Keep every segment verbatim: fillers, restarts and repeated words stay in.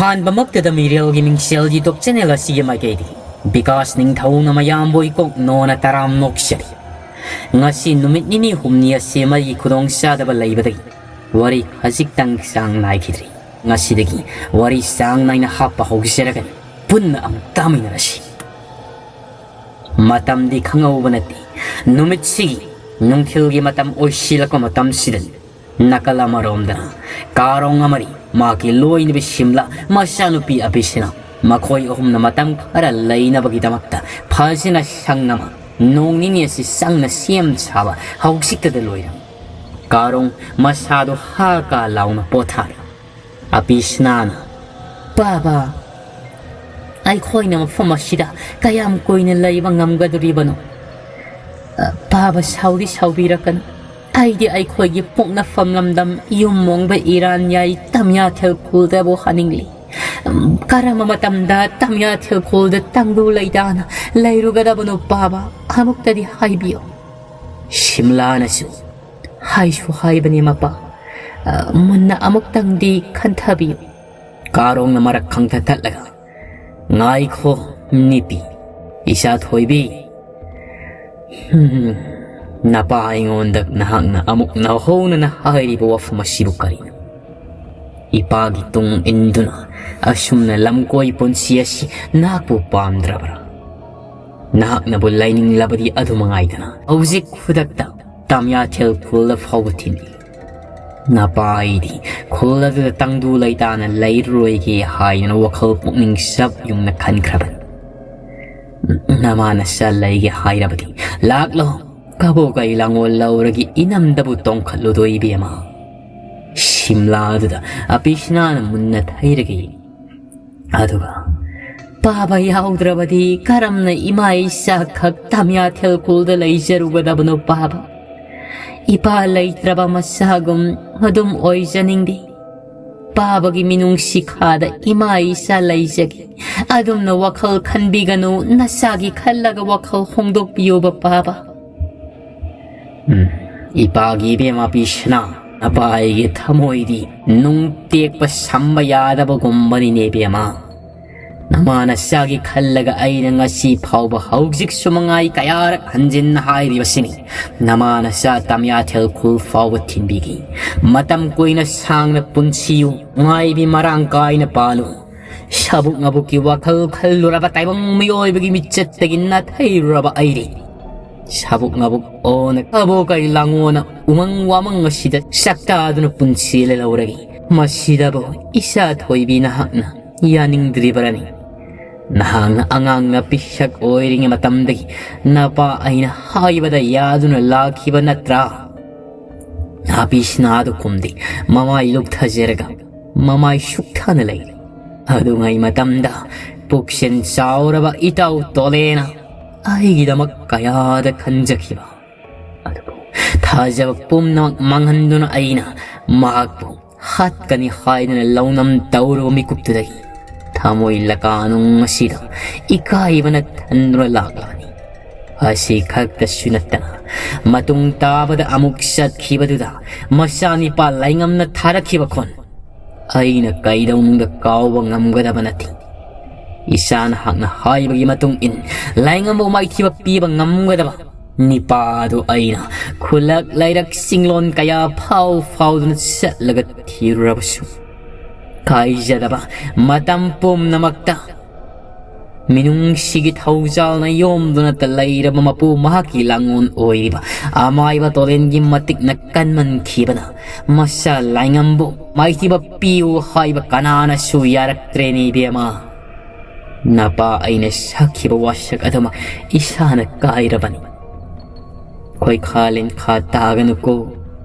ꯑꯍꯥꯟꯕꯃꯛꯇꯗ ꯃꯤꯔꯦꯜꯒꯤ ꯃꯤꯡꯁꯦꯜ YouTube channel ꯑꯁꯤꯒꯤ ꯃꯥꯏꯀꯩꯗꯒꯤ ꯕꯤꯀꯥꯁ ꯅꯤꯡꯊꯧꯅ ꯃꯌꯥꯝꯕꯨ ꯏꯀꯣꯛ ꯅꯣꯟꯅ ꯇꯔꯥꯝ ꯅꯣꯛꯆꯔꯤ꯫ ꯉꯁꯤ ꯅꯨꯃꯤꯠ ꯅꯤꯅꯤ ꯍꯨꯝꯅꯤ ꯑꯁꯤ ꯃꯩꯒꯤ ꯈꯨꯗꯣꯡꯆꯥꯗꯕ ꯂꯩꯕꯗꯒꯤ ꯋꯥꯔꯤ ꯈꯖꯤꯛꯇꯪ ꯆꯥꯡ ꯅꯥꯏꯈꯤꯗ꯭ꯔꯤ꯫ ꯉꯁꯤꯗꯒꯤ ꯋꯥꯔꯤ ꯆꯥꯡ ꯅꯥꯏꯅ ꯍꯥꯞꯄ ꯍꯧꯖꯔꯒꯅꯤ꯫ ꯄꯨꯟꯅ ꯑꯃꯨꯛ ꯇꯥꯃꯤꯟꯅꯔꯁꯤ꯫ ꯃꯇꯝꯗꯤ ꯈꯪꯍꯧꯕ ꯅꯠꯇꯦ꯫ ꯅꯨꯃꯤꯠꯁꯤꯒꯤ ꯅꯨꯡꯊꯤꯜꯒꯤ ꯃꯇꯝ ꯑꯣꯏꯁꯤꯜꯂꯛꯄ ꯃꯇꯝꯁꯤꯗꯅꯤ꯫ ꯅꯥꯀꯜ ꯑꯃꯔꯣꯝꯗꯅ ꯀꯥꯔꯣꯡ ꯑꯃꯗꯤ ꯃꯍꯥꯛꯀꯤ ꯂꯣꯏꯅꯕꯤ ꯁꯤꯝꯂꯥ, ꯃꯆꯥꯅꯨꯄꯤ ꯑꯕꯤꯁꯤꯅ, ꯃꯈꯣꯏ ꯑꯍꯨꯝꯅ ꯃꯇꯝ ꯈꯔ ꯂꯩꯅꯕꯒꯤꯗꯃꯛꯇ ꯐꯖꯅ ꯁꯪ ꯑꯃ ꯅꯣꯡ ꯅꯤꯅꯤ ꯑꯁꯤ ꯆꯪꯅ ꯁꯦꯝ ꯁꯥꯕ ꯍꯧꯖꯤꯛꯇꯗ ꯂꯣꯏꯔꯝꯃꯤ꯫ ꯀꯥꯔꯣꯡ ꯃꯁꯥꯗꯨ ꯍꯥ ꯀꯥ ꯂꯥꯎꯅ ꯄꯣꯊꯥꯔꯤ꯫ ꯑꯕꯤꯁꯅꯥꯅ, "ꯄꯥꯕ, ꯑꯩꯈꯣꯏꯅ ꯃꯐꯝ ꯑꯁꯤꯗ ꯀꯌꯥꯝ ꯀꯨꯏꯅ ꯂꯩꯕ ꯉꯝꯒꯗꯣꯔꯤꯕꯅꯣ? ꯑ, ꯄꯥꯕ, ꯁꯥꯎꯗꯤ ꯁꯥꯎꯕꯤꯔꯛꯀꯅꯨ꯫ ꯑꯩꯗꯤ ꯑꯩꯈꯣꯏꯒꯤ ꯄꯣꯛꯅꯐꯝ ꯂꯝꯗꯝ ꯌꯨꯝ ꯃꯣꯡꯕ ꯏꯔꯥꯟꯌꯥꯏ ꯇꯝꯌꯥꯊꯦꯜ ꯈꯨꯜꯗꯕꯨ ꯍꯟꯅꯤꯡꯂꯤ꯫ ꯎꯝ, ꯀꯔꯝꯕ ꯃꯇꯝꯗ ꯇꯝꯌꯥꯊꯦꯜ ꯈꯨꯜꯗ ꯇꯪꯗꯨ ꯂꯩꯇꯥꯅ ꯂꯩꯔꯨꯒꯗꯕꯅꯣ, ꯄꯥꯕ? ꯑꯃꯨꯛꯇꯗꯤ ꯍꯥꯏꯕꯤꯌꯨ꯫" ꯁꯤꯝꯂꯥꯅꯁꯨ, "ꯍꯥꯏꯁꯨ ꯍꯥꯏꯕꯅꯤ, ꯃꯄꯥ꯫ ꯑ, ꯃꯨꯟꯅ ꯑꯃꯨꯛꯇꯪꯗꯤ ꯈꯟꯊꯕꯤꯌꯨ꯫" ꯀꯥꯔꯣꯡꯅ ꯃꯔꯛ ꯈꯪꯊ ꯊꯠꯂꯒ, "ꯉꯥꯏꯈꯣ, ꯅꯤꯄꯤ, ꯏꯆꯥ ꯊꯣꯏꯕꯤ꯫ ꯍꯨꯝ, ꯅꯄꯥ ꯑꯩꯉꯣꯟꯗ ꯅꯍꯥꯛꯅ ꯑꯃꯨꯛ ꯅꯧꯍꯧꯅꯅ ꯍꯥꯏꯔꯤꯕ ꯋꯥꯐꯝ ꯑꯁꯤꯕꯨ ꯀꯔꯤꯅꯣ? ꯏꯄꯥꯒꯤ ꯇꯨꯡ ꯏꯟꯗꯨꯅ ꯑꯁꯨꯝꯅ ꯂꯝꯀꯣꯏ ꯄꯨꯟꯁꯤ ꯑꯁꯤ ꯅꯍꯥꯛꯄꯨ ꯄꯥꯝꯗ꯭ꯔꯕ꯭ꯔꯥ? ꯅꯍꯥꯛꯅꯕꯨ ꯂꯩꯅꯤꯡꯂꯕꯗꯤ ꯑꯗꯨ ꯃꯉꯥꯏꯗꯅ ꯍꯧꯖꯤꯛ ꯈꯨꯗꯛꯇ ꯇꯥꯃꯤꯌꯥꯊꯦꯜ ꯈꯨꯜꯗ ꯐꯥꯎꯕ ꯊꯤꯟꯕꯤꯌꯨ꯫ ꯅꯄꯥ ꯑꯩꯗꯤ ꯈꯨꯜ ꯑꯗꯨꯗ ꯇꯪꯗꯨ ꯂꯩꯇꯥꯅ ꯂꯩꯔꯔꯣꯏꯒꯦ ꯍꯥꯏꯗꯨꯅ ꯋꯥꯈꯜ ꯄꯨꯛꯅꯤꯡ ꯆꯞ ꯌꯨꯡꯅ ꯈꯟꯈ꯭ꯔꯕꯅꯤ꯫ ꯅꯃꯥ ꯅꯆꯥ ꯂꯩꯒꯦ ꯍꯥꯏꯔꯕꯗꯤ ꯂꯥꯛꯂꯣ, ꯀꯕꯣꯀꯩ ꯂꯥꯡꯒꯣꯜ ꯂꯧꯔꯒ ꯏꯅꯝꯗꯕꯨ ꯇꯣꯡꯈꯠꯂꯨꯗꯣ, ꯏꯕꯦꯝꯃ꯫" ꯁꯤꯝꯂꯥ ꯑꯗꯨꯗ ꯑꯄꯤꯁꯅꯥꯅ ꯃꯨꯟꯅ ꯊꯩꯔꯒ ꯌꯦꯡꯉꯤ꯫ ꯑꯗꯨꯒ, "ꯄꯥꯕ ꯌꯥꯎꯗ꯭ꯔꯕꯗꯤ ꯀꯔꯝꯅ ꯏꯃꯥ ꯏꯆꯥꯈꯛ ꯇꯥꯃꯤꯌꯥꯊꯦꯜ ꯈꯨꯜꯗ ꯂꯩꯖꯔꯨꯒꯗꯕꯅꯣ, ꯄꯥꯕ? ꯏꯄꯥ ꯂꯩꯇ꯭ꯔꯕ ꯃꯆꯥꯒꯨꯝ ꯑꯗꯨꯝ ꯑꯣꯏꯖꯅꯤꯡꯗꯦ꯫ ꯄꯥꯕꯒꯤ ꯃꯤꯅꯨꯡꯁꯤ ꯈꯥꯗ ꯏꯃꯥ ꯏꯆꯥ ꯂꯩꯖꯒꯦ꯫ ꯑꯗꯨꯝꯅ ꯋꯥꯈꯜ ꯈꯟꯕꯤꯒꯅꯨ, ꯅꯆꯥꯒꯤ ꯈꯜꯂꯒ ꯋꯥꯈꯜ ꯍꯣꯡꯗꯣꯛꯄꯤꯌꯣꯕ, ꯄꯥꯕ꯫" ꯎꯝ, ꯏꯄꯥꯒꯤ ꯏꯕꯦꯝꯃ ꯄꯤꯁꯅꯥ, ꯅꯄꯥ ꯑꯩꯒꯤ ꯊꯃꯣꯏꯗꯤ ꯅꯨꯡ ꯇꯦꯛꯄ ꯁꯝꯕ ꯌꯥꯗꯕꯒꯨꯝꯕꯅꯤꯅꯦ ꯏꯕꯦꯝꯃ꯫ ꯅꯃꯥ ꯅꯆꯥꯒꯤ ꯈꯜꯂꯒ ꯑꯩꯅ ꯉꯁꯤ ꯐꯥꯎꯕ ꯍꯧꯖꯤꯛꯁꯨ ꯃꯉꯥꯏ ꯀꯌꯥꯔꯛ ꯍꯟꯖꯤꯟꯅ ꯍꯥꯏꯔꯤꯕꯁꯤꯅꯤ꯫ ꯅꯃꯥ ꯅꯆꯥ ꯇꯝꯌꯥꯊꯦꯜ ꯈꯨꯜ ꯐꯥꯎꯕ ꯊꯤꯟꯕꯤꯒꯦ꯫ ꯃꯇꯝ ꯀꯨꯏꯅ ꯁꯥꯡꯅ ꯄꯨꯟꯁꯤꯌꯨ, ꯅꯨꯡꯉꯥꯏꯕꯤ ꯃꯔꯥꯡ ꯀꯥꯏꯅ ꯄꯥꯜꯂꯨ꯫ ꯁꯥꯕꯨꯛ ꯉꯥꯕꯨꯛꯀꯤ ꯋꯥꯈꯜ ꯈꯜꯂꯨꯔꯕ ꯇꯥꯏꯕꯪ ꯃꯤꯑꯣꯏꯕꯒꯤ ꯃꯤꯆꯠꯇꯒꯤ ꯅꯥꯊꯩꯔꯨꯔꯕ ꯑꯩꯗꯤ ꯁꯥꯕꯨꯛ ꯉꯥꯕꯨꯛ ꯑꯣꯅ ꯀꯕꯣꯀꯩ ꯂꯥꯡꯉꯣꯅ ꯎꯃꯪ ꯋꯥꯃꯪ ꯑꯁꯤꯗ ꯆꯥꯛꯇꯥꯗꯨꯅ ꯄꯨꯟꯁꯤ ꯂꯦꯜꯍꯧꯔꯒꯦ꯫ ꯃꯁꯤꯗꯕꯨ ꯏꯆꯥ ꯊꯣꯏꯕꯤ ꯅꯍꯥꯛꯅ ꯌꯥꯅꯤꯡꯗ꯭ꯔꯤꯕꯔꯅꯤ? ꯅꯍꯥꯛꯅ ꯑꯉꯥꯡ ꯅꯥꯄꯤꯁꯛ ꯑꯣꯏꯔꯤꯉꯩ ꯃꯇꯝꯗꯒꯤ ꯅꯄꯥ ꯑꯩꯅ ꯍꯥꯏꯕꯗ ꯌꯥꯗꯨꯅ ꯂꯥꯛꯈꯤꯕ ꯅꯠꯇ꯭ꯔꯥ? ꯅꯥꯄꯤ ꯁꯤꯅꯥꯗꯨ ꯀꯨꯝꯗꯤ ꯃꯃꯥꯏ ꯂꯨꯞꯊꯖꯔꯒ ꯃꯃꯥꯏ ꯁꯨꯛꯊꯥꯅ ꯂꯩꯔꯤ꯫ ꯑꯗꯨꯉꯩ ꯃꯇꯝꯗ ꯄꯨꯛꯁꯦꯟ ꯆꯥꯎꯔꯕ ꯏꯇꯥꯎ ꯇꯣꯂꯦꯅ ꯑꯩꯒꯤꯗꯃꯛ ꯀꯌꯥꯗ ꯈꯟꯖꯈꯤꯕ꯫ ꯑꯗꯨꯕꯨ ꯊꯥꯖꯕ ꯄꯨꯝꯅꯃꯛ ꯃꯥꯡꯍꯟꯗꯨꯅ ꯑꯩꯅ ꯃꯍꯥꯛꯄꯨ ꯍꯥꯠꯀꯅꯤ ꯍꯥꯏꯗꯨꯅ ꯂꯧꯅꯝ ꯇꯧꯔꯨꯕ ꯃꯤꯀꯨꯞꯇꯨꯗꯒꯤ ꯊꯃꯣꯏ ꯂꯀꯥꯅꯨꯡ ꯑꯁꯤꯗ ꯏꯀꯥꯏꯕꯅ ꯊꯟꯗꯨꯅ ꯂꯥꯛꯂꯕꯅꯤ꯫ ꯑꯁꯤ ꯈꯛꯇꯁꯨ ꯅꯠꯇꯅ ꯃꯇꯨꯡ ꯇꯥꯕꯗ ꯑꯃꯨꯛ ꯆꯠꯈꯤꯕꯗꯨꯗ ꯃꯆꯥꯅꯤꯄꯥ ꯂꯥꯏꯉꯝꯅ ꯊꯥꯔꯛꯈꯤꯕ ꯈꯣꯟ ꯑꯩꯅ ꯀꯩꯗꯧꯅꯨꯡꯗ ꯀꯥꯎꯕ ꯉꯝꯒꯗꯕ ꯅꯠꯇꯦ꯫ ꯏꯆꯥꯅ ꯍꯥꯛꯅ ꯍꯥꯏꯕꯒꯤ ꯃꯇꯨꯡ ꯏꯟ ꯂꯥꯏꯉꯝꯕꯨ ꯃꯥꯏꯊꯤꯕ ꯄꯤꯕ ꯉꯝꯒꯗꯕ ꯅꯤꯄꯥ ꯑꯗꯨ ꯑꯩꯅ ꯈꯨꯜꯂꯛ ꯂꯩꯔꯛ ꯆꯤꯡꯂꯣꯟ ꯀꯌꯥ ꯐꯥꯎ ꯐꯥꯎꯗꯨꯅ ꯆꯠꯂꯒ ꯊꯤꯔꯨꯔꯕꯁꯨ ꯀꯥꯏꯖꯗꯕ ꯃꯇꯝ ꯄꯨꯝꯅꯃꯛꯇ ꯃꯤꯅꯨꯡꯁꯤꯒꯤ ꯊꯧꯖꯥꯜꯅ ꯌꯣꯝꯗꯨꯅꯇ ꯂꯩꯔꯕ ꯃꯄꯨ ꯃꯍꯥꯛꯀꯤ ꯂꯥꯡꯉꯣꯟ ꯑꯣꯏꯔꯤꯕ ꯑꯃꯥꯏꯕ ꯇꯣꯔꯦꯟꯒꯤ ꯃꯇꯤꯛꯅ ꯀꯟꯃꯟꯈꯤꯕꯅ ꯃꯆꯥ ꯂꯥꯏꯉꯝꯕꯨ ꯃꯥꯏꯊꯤꯕ ꯄꯤꯌꯨ ꯍꯥꯏꯕ ꯀꯅꯥꯅꯁꯨ ꯌꯥꯔꯛꯇ꯭ꯔꯦꯅꯦ ꯏꯕꯦꯝꯃ꯫ ꯅꯄꯥ ꯑꯩꯅ ꯁꯛꯈꯤꯕ ꯋꯥꯁꯛ ꯑꯗꯨꯃꯛ ꯏꯁꯥꯅ ꯀꯥꯏꯔꯕꯅꯤ꯫ ꯈꯣꯏꯈꯥ ꯂꯤꯟꯈꯥ ꯇꯥꯒꯅꯨꯀꯣ꯫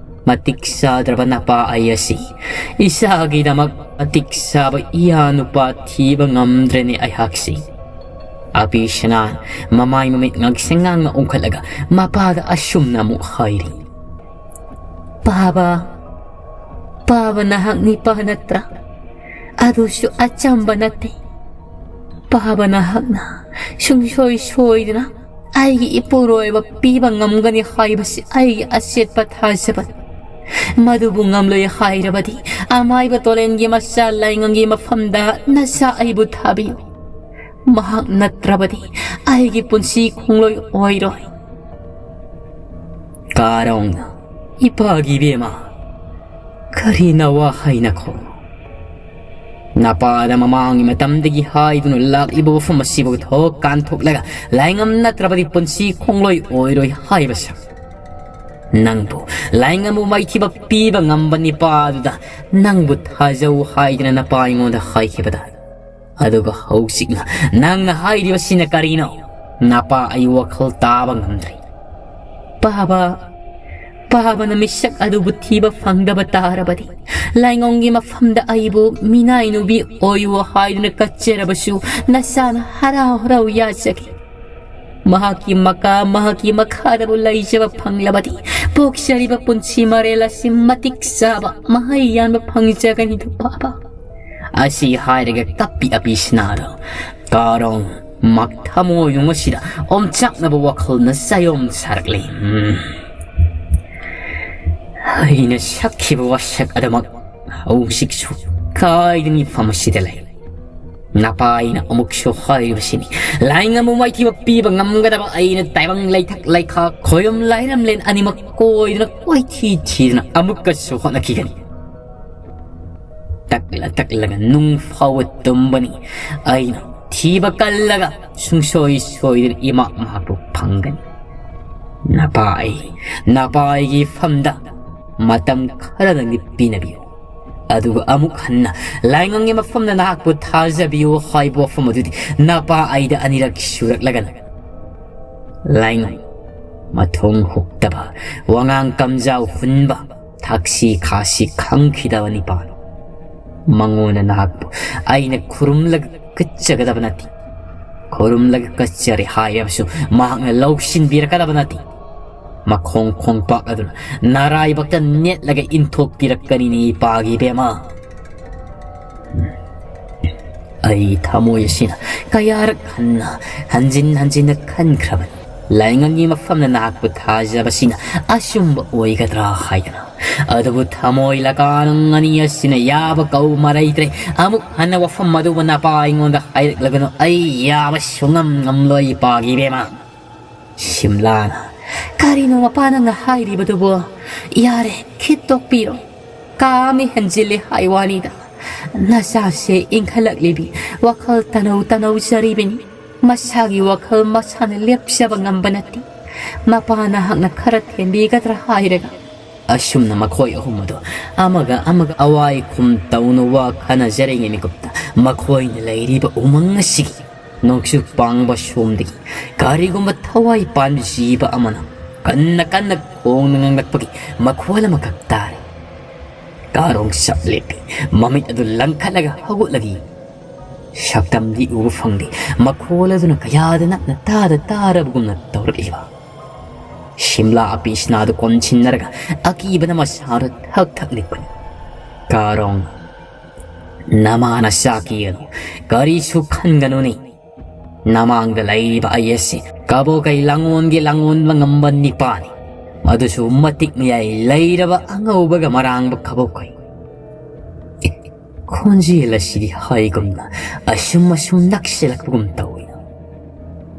ꯃꯇꯤꯛ ꯆꯥꯗ꯭ꯔꯕ ꯅꯄꯥ ꯑꯩ ꯑꯁꯤ ꯏꯆꯥꯒꯤꯗꯃꯛ ꯃꯇꯤꯛ ꯆꯥꯕ ꯏꯌꯥ ꯅꯨꯄꯥ ꯊꯤꯕ ꯉꯝꯗ꯭ꯔꯦꯅꯦ ꯑꯩꯍꯥꯛꯁꯤ꯫ ꯑꯄꯤ ꯁꯅꯥ ꯃꯃꯥꯏ ꯃꯃꯤꯠ ꯉꯥꯛꯁꯪ ꯉꯥꯡꯅ ꯎꯪꯈꯠꯂꯒ ꯃꯄꯥꯗ ꯑꯁꯨꯝꯅ ꯑꯃꯨꯛ ꯍꯥꯏꯔꯤ꯫ ꯄꯥꯕ, ꯄꯥꯕ ꯅꯍꯥꯛ ꯅꯤꯄꯥ ꯅꯠꯇ꯭ꯔꯥ? ꯑꯗꯨꯁꯨ ꯑꯆꯝꯕ ꯅꯠꯇꯦ꯫ ꯄꯥꯕ ꯅꯍꯥꯛꯅ ꯁꯨꯡꯁꯣꯏ ꯁꯣꯏꯗꯅ ꯑꯩꯒꯤ ꯏꯄꯨꯔꯣꯏꯕ ꯄꯤꯕ ꯉꯝꯒꯅꯤ ꯍꯥꯏꯕꯁꯤ ꯑꯩꯒꯤ ꯑꯆꯦꯠꯄ ꯊꯥꯖꯕꯅꯤ꯫ ꯃꯗꯨꯕꯨ ꯉꯝꯂꯣꯏ ꯍꯥꯏꯔꯕꯗꯤ, ꯑꯃꯥꯏꯕ ꯇꯣꯂꯦꯟꯒꯤ ꯃꯆꯥ ꯂꯥꯏꯉꯝꯒꯤ ꯃꯐꯝꯗ ꯅꯆꯥ ꯑꯩꯕꯨ ꯊꯥꯕꯤꯌꯨ꯫ ꯃꯍꯥꯛ ꯅꯠꯇ꯭ꯔꯕꯗꯤ ꯑꯩꯒꯤ ꯄꯨꯟꯁꯤ ꯈꯣꯡꯂꯣꯏ ꯑꯣꯏꯔꯣꯏ꯫ ꯀꯥꯔꯣꯡꯅ, "ꯏꯄꯥꯒꯤ ꯏꯕꯦꯝꯃ, ꯀꯔꯤ ꯅꯋꯥ ꯍꯥꯏꯅꯈꯣ? ꯅꯄꯥꯗ ꯃꯃꯥꯡꯒꯤ ꯃꯇꯝꯗꯒꯤ ꯍꯥꯏꯗꯨꯅ ꯂꯥꯛꯂꯤꯕ ꯋꯥꯐꯝ ꯑꯁꯤꯕꯨ ꯊꯣꯛ ꯀꯥꯟꯊꯣꯛꯂꯒ ꯂꯥꯏꯉꯝ ꯅꯠꯇ꯭ꯔꯕꯗꯤ ꯄꯨꯟꯁꯤ ꯈꯣꯡꯂꯣꯏ ꯑꯣꯏꯔꯣꯏ ꯍꯥꯏꯕꯁꯦ? ꯅꯪꯕꯨ ꯂꯥꯏꯉꯝꯕꯨ ꯃꯥꯏꯊꯤꯕ ꯄꯤꯕ ꯉꯝꯕ ꯅꯤꯄꯥꯗꯨꯗ ꯅꯪꯕꯨ ꯊꯥꯖꯧ ꯍꯥꯏꯗꯅ ꯅꯄꯥ ꯑꯩꯉꯣꯟꯗ ꯍꯥꯏꯈꯤꯕꯗ, ꯑꯗꯨꯒ ꯍꯧꯖꯤꯛꯅ ꯅꯪꯅ ꯍꯥꯏꯔꯤꯕꯁꯤꯅ ꯀꯔꯤꯅꯣ? ꯅꯄꯥ ꯑꯩ ꯋꯥꯈꯜ ꯇꯥꯕ ꯉꯝꯗ꯭ꯔꯦ꯫ ꯄꯥꯕ, ꯄꯥꯕꯅ ꯃꯤꯁꯛ ꯑꯗꯨꯕꯨ ꯊꯤꯕ ꯐꯪꯗꯕ ꯇꯥꯔꯕꯗꯤ, ꯂꯥꯏꯉꯝꯒꯤ ꯃꯐꯝꯗ ꯑꯩꯕꯨ ꯃꯤꯅꯥꯏ ꯅꯨꯄꯤ ꯑꯣꯏꯌꯨ ꯍꯥꯏꯗꯨꯅ ꯀꯠꯆꯔꯕꯁꯨ ꯅꯆꯥꯅ ꯍꯔꯥꯎ ꯍꯔꯥꯎ ꯌꯥꯖꯒꯦ꯫ ꯃꯍꯥꯛꯀꯤ ꯃꯀꯥ, ꯃꯍꯥꯛꯀꯤ ꯃꯈꯥꯗꯕꯨ ꯂꯩꯖꯕ ꯐꯪꯂꯕꯗꯤ, ꯄꯣꯛꯆꯔꯤꯕ ꯄꯨꯟꯁꯤ ꯃꯔꯦꯜ ꯑꯁꯤ ꯃꯇꯤꯛ ꯆꯥꯕ ꯃꯍꯩ ꯌꯥꯟꯕ ꯐꯪꯖꯒꯅꯤꯗꯣ ꯄꯥꯕ?" ꯑꯁꯤ ꯍꯥꯏꯔꯒ ꯀꯞꯄꯤ ꯑꯄꯤ ꯁꯅꯥꯗꯣ ꯀꯥꯔꯣꯡ ꯃꯛ ꯊꯃꯣꯏꯅꯨꯡ ꯑꯁꯤꯗ ꯑꯣꯝꯆꯥꯛꯅꯕ ꯋꯥꯈꯜꯅ ꯆꯥꯌꯣꯝ ꯁꯥꯔꯛꯂꯤ꯫ ꯎꯝ꯫ ꯑꯩꯅ ꯁꯛꯈꯤꯕ ꯋꯥꯁꯛ ꯑꯗꯨꯃꯛ ꯍꯧꯖꯤꯛꯁꯨ ꯀꯥꯏꯗꯅ ꯃꯐꯝ ꯑꯁꯤꯗ ꯂꯩ꯫ ꯅꯄꯥ ꯑꯩꯅ ꯑꯃꯨꯛꯁꯨ ꯍꯥꯏꯔꯤꯕꯁꯤꯅꯤ, ꯂꯥꯏꯉꯝꯕꯨ ꯃꯥꯏꯊꯤꯕ ꯄꯤꯕ ꯉꯝꯒꯗꯕ ꯑꯩꯅ ꯇꯥꯏꯕꯪ ꯂꯩꯊꯛ ꯂꯩꯈꯥ, ꯈꯣꯏꯔꯝ ꯂꯥꯏꯔꯝꯂꯦꯟ ꯑꯅꯤꯃꯛ ꯀꯣꯏꯗꯨꯅ ꯀꯣꯏꯊꯤ ꯊꯤꯗꯨꯅ ꯑꯃꯨꯛꯀꯁꯨ ꯍꯣꯠꯅꯈꯤꯒꯅꯤ꯫ ꯇꯛꯂ ꯇꯛꯂꯒ ꯅꯨꯡ ꯐꯥꯎꯕ ꯇꯨꯝꯕꯅꯤ꯫ ꯑꯩꯅ ꯊꯤꯕ ꯀꯜꯂꯒ ꯁꯨꯡꯁꯣꯏ ꯁꯣꯏꯗꯅ ꯏꯃꯥ ꯃꯍꯥꯛꯄꯨ ꯐꯪꯒꯅꯤ꯫ ꯅꯄꯥ ꯑꯩ, ꯅꯄꯥ ꯑꯩꯒꯤ ꯐꯝꯗ ꯃꯇꯝ ꯈꯔꯗꯪꯗꯤ ꯄꯤꯅꯕꯤꯌꯨ꯫ ꯑꯗꯨꯒ ꯑꯃꯨꯛ ꯍꯟꯅ ꯂꯥꯏꯉꯝꯒꯤ ꯃꯐꯝꯗ ꯅꯍꯥꯛꯄꯨ ꯊꯥꯖꯕꯤꯌꯨ ꯍꯥꯏꯕ ꯋꯥꯐꯝ ꯑꯗꯨꯗꯤ ꯅꯄꯥ ꯑꯩꯗ ꯑꯅꯤꯔꯛ ꯁꯨꯔꯛꯂꯒꯅ꯫ ꯂꯥꯏꯉꯝ, ꯃꯊꯣꯡ ꯍꯨꯛꯇꯕ, ꯋꯥꯉꯥꯡ ꯀꯝꯖꯥꯎ ꯍꯨꯟꯕ, ꯊꯛꯁꯤ ꯈꯥꯁꯤ ꯈꯪꯈꯤꯗꯕ ꯅꯤꯄꯥꯅꯤ꯫ ꯃꯉꯣꯟꯗ ꯅꯍꯥꯛꯄꯨ ꯑꯩꯅ ꯈꯨꯔꯨꯝꯂꯒ ꯀꯠꯆꯒꯗꯕ ꯅꯠꯇꯦ꯫ ꯈꯨꯔꯨꯝꯂꯒ ꯀꯠꯆꯔꯦ ꯍꯥꯏꯔꯕꯁꯨ ꯃꯍꯥꯛꯅ ꯂꯧꯁꯤꯟꯕꯤꯔꯛꯀꯗꯕ ꯅꯠꯇꯦ꯫ ꯃꯈꯣꯡ ꯈꯣꯡꯄꯥꯛ ꯑꯗꯨꯅ ꯅꯔꯥꯏꯕꯛꯇ ꯅꯦꯠꯂꯒ ꯏꯟꯊꯣꯛꯄꯤꯔꯛꯀꯅꯤꯅꯦ ꯏꯄꯥꯒꯤ ꯏꯕꯦꯝꯃ꯫ ꯑꯩ ꯊꯃꯣꯏ ꯑꯁꯤꯅ ꯀꯌꯥꯔꯛ ꯍꯟꯅ ꯍꯟꯖꯤꯟ ꯍꯟꯖꯤꯟꯅ ꯈꯟꯈ꯭ꯔꯕꯅꯤ, ꯂꯥꯏꯉꯝꯒꯤ ꯃꯐꯝꯗ ꯅꯍꯥꯛꯄꯨ ꯊꯥꯖꯕꯁꯤꯅ ꯑꯆꯨꯝꯕ ꯑꯣꯏꯒꯗ꯭ꯔꯥ ꯍꯥꯏꯗꯅ꯫ ꯑꯗꯨꯕꯨ ꯊꯃꯣꯏ ꯂꯀꯥꯅꯨꯡ ꯑꯅꯤ ꯑꯁꯤꯅ ꯌꯥꯕ ꯀꯧ ꯃꯔꯩꯇ꯭ꯔꯦ꯫ ꯑꯃꯨꯛ ꯍꯟꯅ ꯋꯥꯐꯝ ꯑꯗꯨꯕꯨ ꯅꯄꯥ ꯑꯩꯉꯣꯟꯗ ꯍꯥꯏꯔꯛꯂꯒꯅꯨ꯫ ꯑꯩ ꯌꯥꯕ ꯁꯨꯡꯉꯝ ꯉꯝꯂꯣꯏ, ꯏꯄꯥꯒꯤ ꯏꯕꯦꯝꯃ꯫ ꯁꯤꯝꯂꯥꯅ, "ꯀꯔꯤꯅꯣ ꯃꯄꯥ ꯅꯪꯅ ꯍꯥꯏꯔꯤꯕꯗꯨꯕꯣ? ꯌꯥꯔꯦ, ꯈꯤꯠ ꯇꯣꯛꯄꯤꯔꯣ꯫ ꯀꯥ ꯑꯃ ꯍꯦꯟꯖꯤꯜꯂꯦ ꯍꯥꯏ ꯋꯥꯅꯤꯗ꯫ ꯅꯆꯥꯁꯦ ꯏꯟꯈꯠꯂꯛꯂꯤꯕꯤ, ꯋꯥꯈꯜ ꯇꯅꯧ ꯇꯅꯧꯖꯔꯤꯕꯅꯤ꯫ ꯃꯁꯥꯒꯤ ꯋꯥꯈꯜ ꯃꯁꯥꯅ ꯂꯦꯞꯆꯕ ꯉꯝꯕ ꯅꯠꯇꯦ꯫ ꯃꯄꯥ ꯅꯍꯥꯛꯅ ꯈꯔ ꯊꯦꯝꯕꯤꯒꯗ꯭ꯔꯥ ꯍꯥꯏꯔꯒ"꯫ ꯑꯁꯨꯝꯅ ꯃꯈꯣꯏ ꯑꯍꯨꯝ ꯑꯗꯨ ꯑꯃꯒ ꯑꯃꯒ ꯑꯋꯥꯏ ꯈꯨꯝ ꯇꯧꯅ ꯋꯥ ꯈꯟꯅꯖꯔꯤꯉꯩ ꯃꯤꯀꯨꯞꯇ ꯃꯈꯣꯏꯅ ꯂꯩꯔꯤꯕ ꯎꯃꯪ ꯑꯁꯤꯒꯤ ꯅꯣꯡꯆꯨꯞ ꯄꯥꯡꯕ ꯁꯣꯝꯗꯒꯤ ꯀꯔꯤꯒꯨꯝꯕ ꯊꯋꯥꯏ ꯄꯥꯟꯕ ꯖꯤꯕ ꯑꯃꯅ ꯀꯟꯅ ꯀꯟꯅ ꯈꯣꯡꯅ ꯉꯥꯡꯂꯛꯄꯒꯤ ꯃꯈꯣꯜ ꯑꯃꯈꯛ ꯇꯥꯔꯦ꯫ ꯀꯥꯔꯣꯡ ꯆꯞ ꯂꯦꯞꯄꯤ꯫ ꯃꯃꯤꯠ ꯑꯗꯨ ꯂꯪꯈꯠꯂꯒ ꯍꯧꯒꯠꯂꯒ ꯌꯦꯡꯏ꯫ ꯁꯛꯇꯝꯗꯤ ꯎꯕ ꯐꯪꯗꯦ꯫ ꯃꯈꯣꯜ ꯑꯗꯨꯅ ꯀꯌꯥꯗ ꯅꯛꯅ ꯇꯥꯗ ꯇꯥꯔꯕꯒꯨꯝꯅ ꯇꯧꯔꯛꯂꯤꯕ꯫ ꯁꯤꯝꯂꯥ ꯑꯄꯤꯁꯅꯥꯗꯨ ꯀꯣꯟꯁꯤꯟꯅꯔꯒ ꯑꯀꯤꯕꯅ ꯃꯁꯥꯗꯨ ꯊꯛ ꯊꯛ ꯅꯤꯛꯄꯅꯤ꯫ ꯀꯥꯔꯣꯡ, "ꯅꯃꯥꯅ ꯆꯥꯛ ꯌꯦꯜꯂꯨ, ꯀꯔꯤꯁꯨ ꯈꯟꯒꯅꯨꯅꯦ꯫ ꯅꯃꯥꯡꯗ ꯂꯩꯔꯤꯕ ꯑꯩ ꯑꯁꯤ ꯀꯕꯣꯀꯩ ꯂꯥꯡꯑꯣꯟꯒꯤ ꯂꯥꯡꯑꯣꯟꯕ ꯉꯝꯕ ꯅꯤꯄꯥꯅꯤ, ꯃꯗꯨꯁꯨ ꯃꯇꯤꯛ ꯃꯌꯥꯏ ꯂꯩꯔꯕ ꯑꯉꯧꯕꯒ ꯃꯔꯥꯡꯕ ꯀꯕꯣꯀꯩ"꯫ ꯈꯣꯟꯖꯦꯜ ꯑꯁꯤꯗꯤ ꯍꯥꯏꯒꯨꯝꯅ ꯑꯁꯨꯝ ꯑꯁꯨꯝ ꯅꯛꯁꯤꯜꯂꯛꯄꯒꯨꯝ ꯇꯧꯏ꯫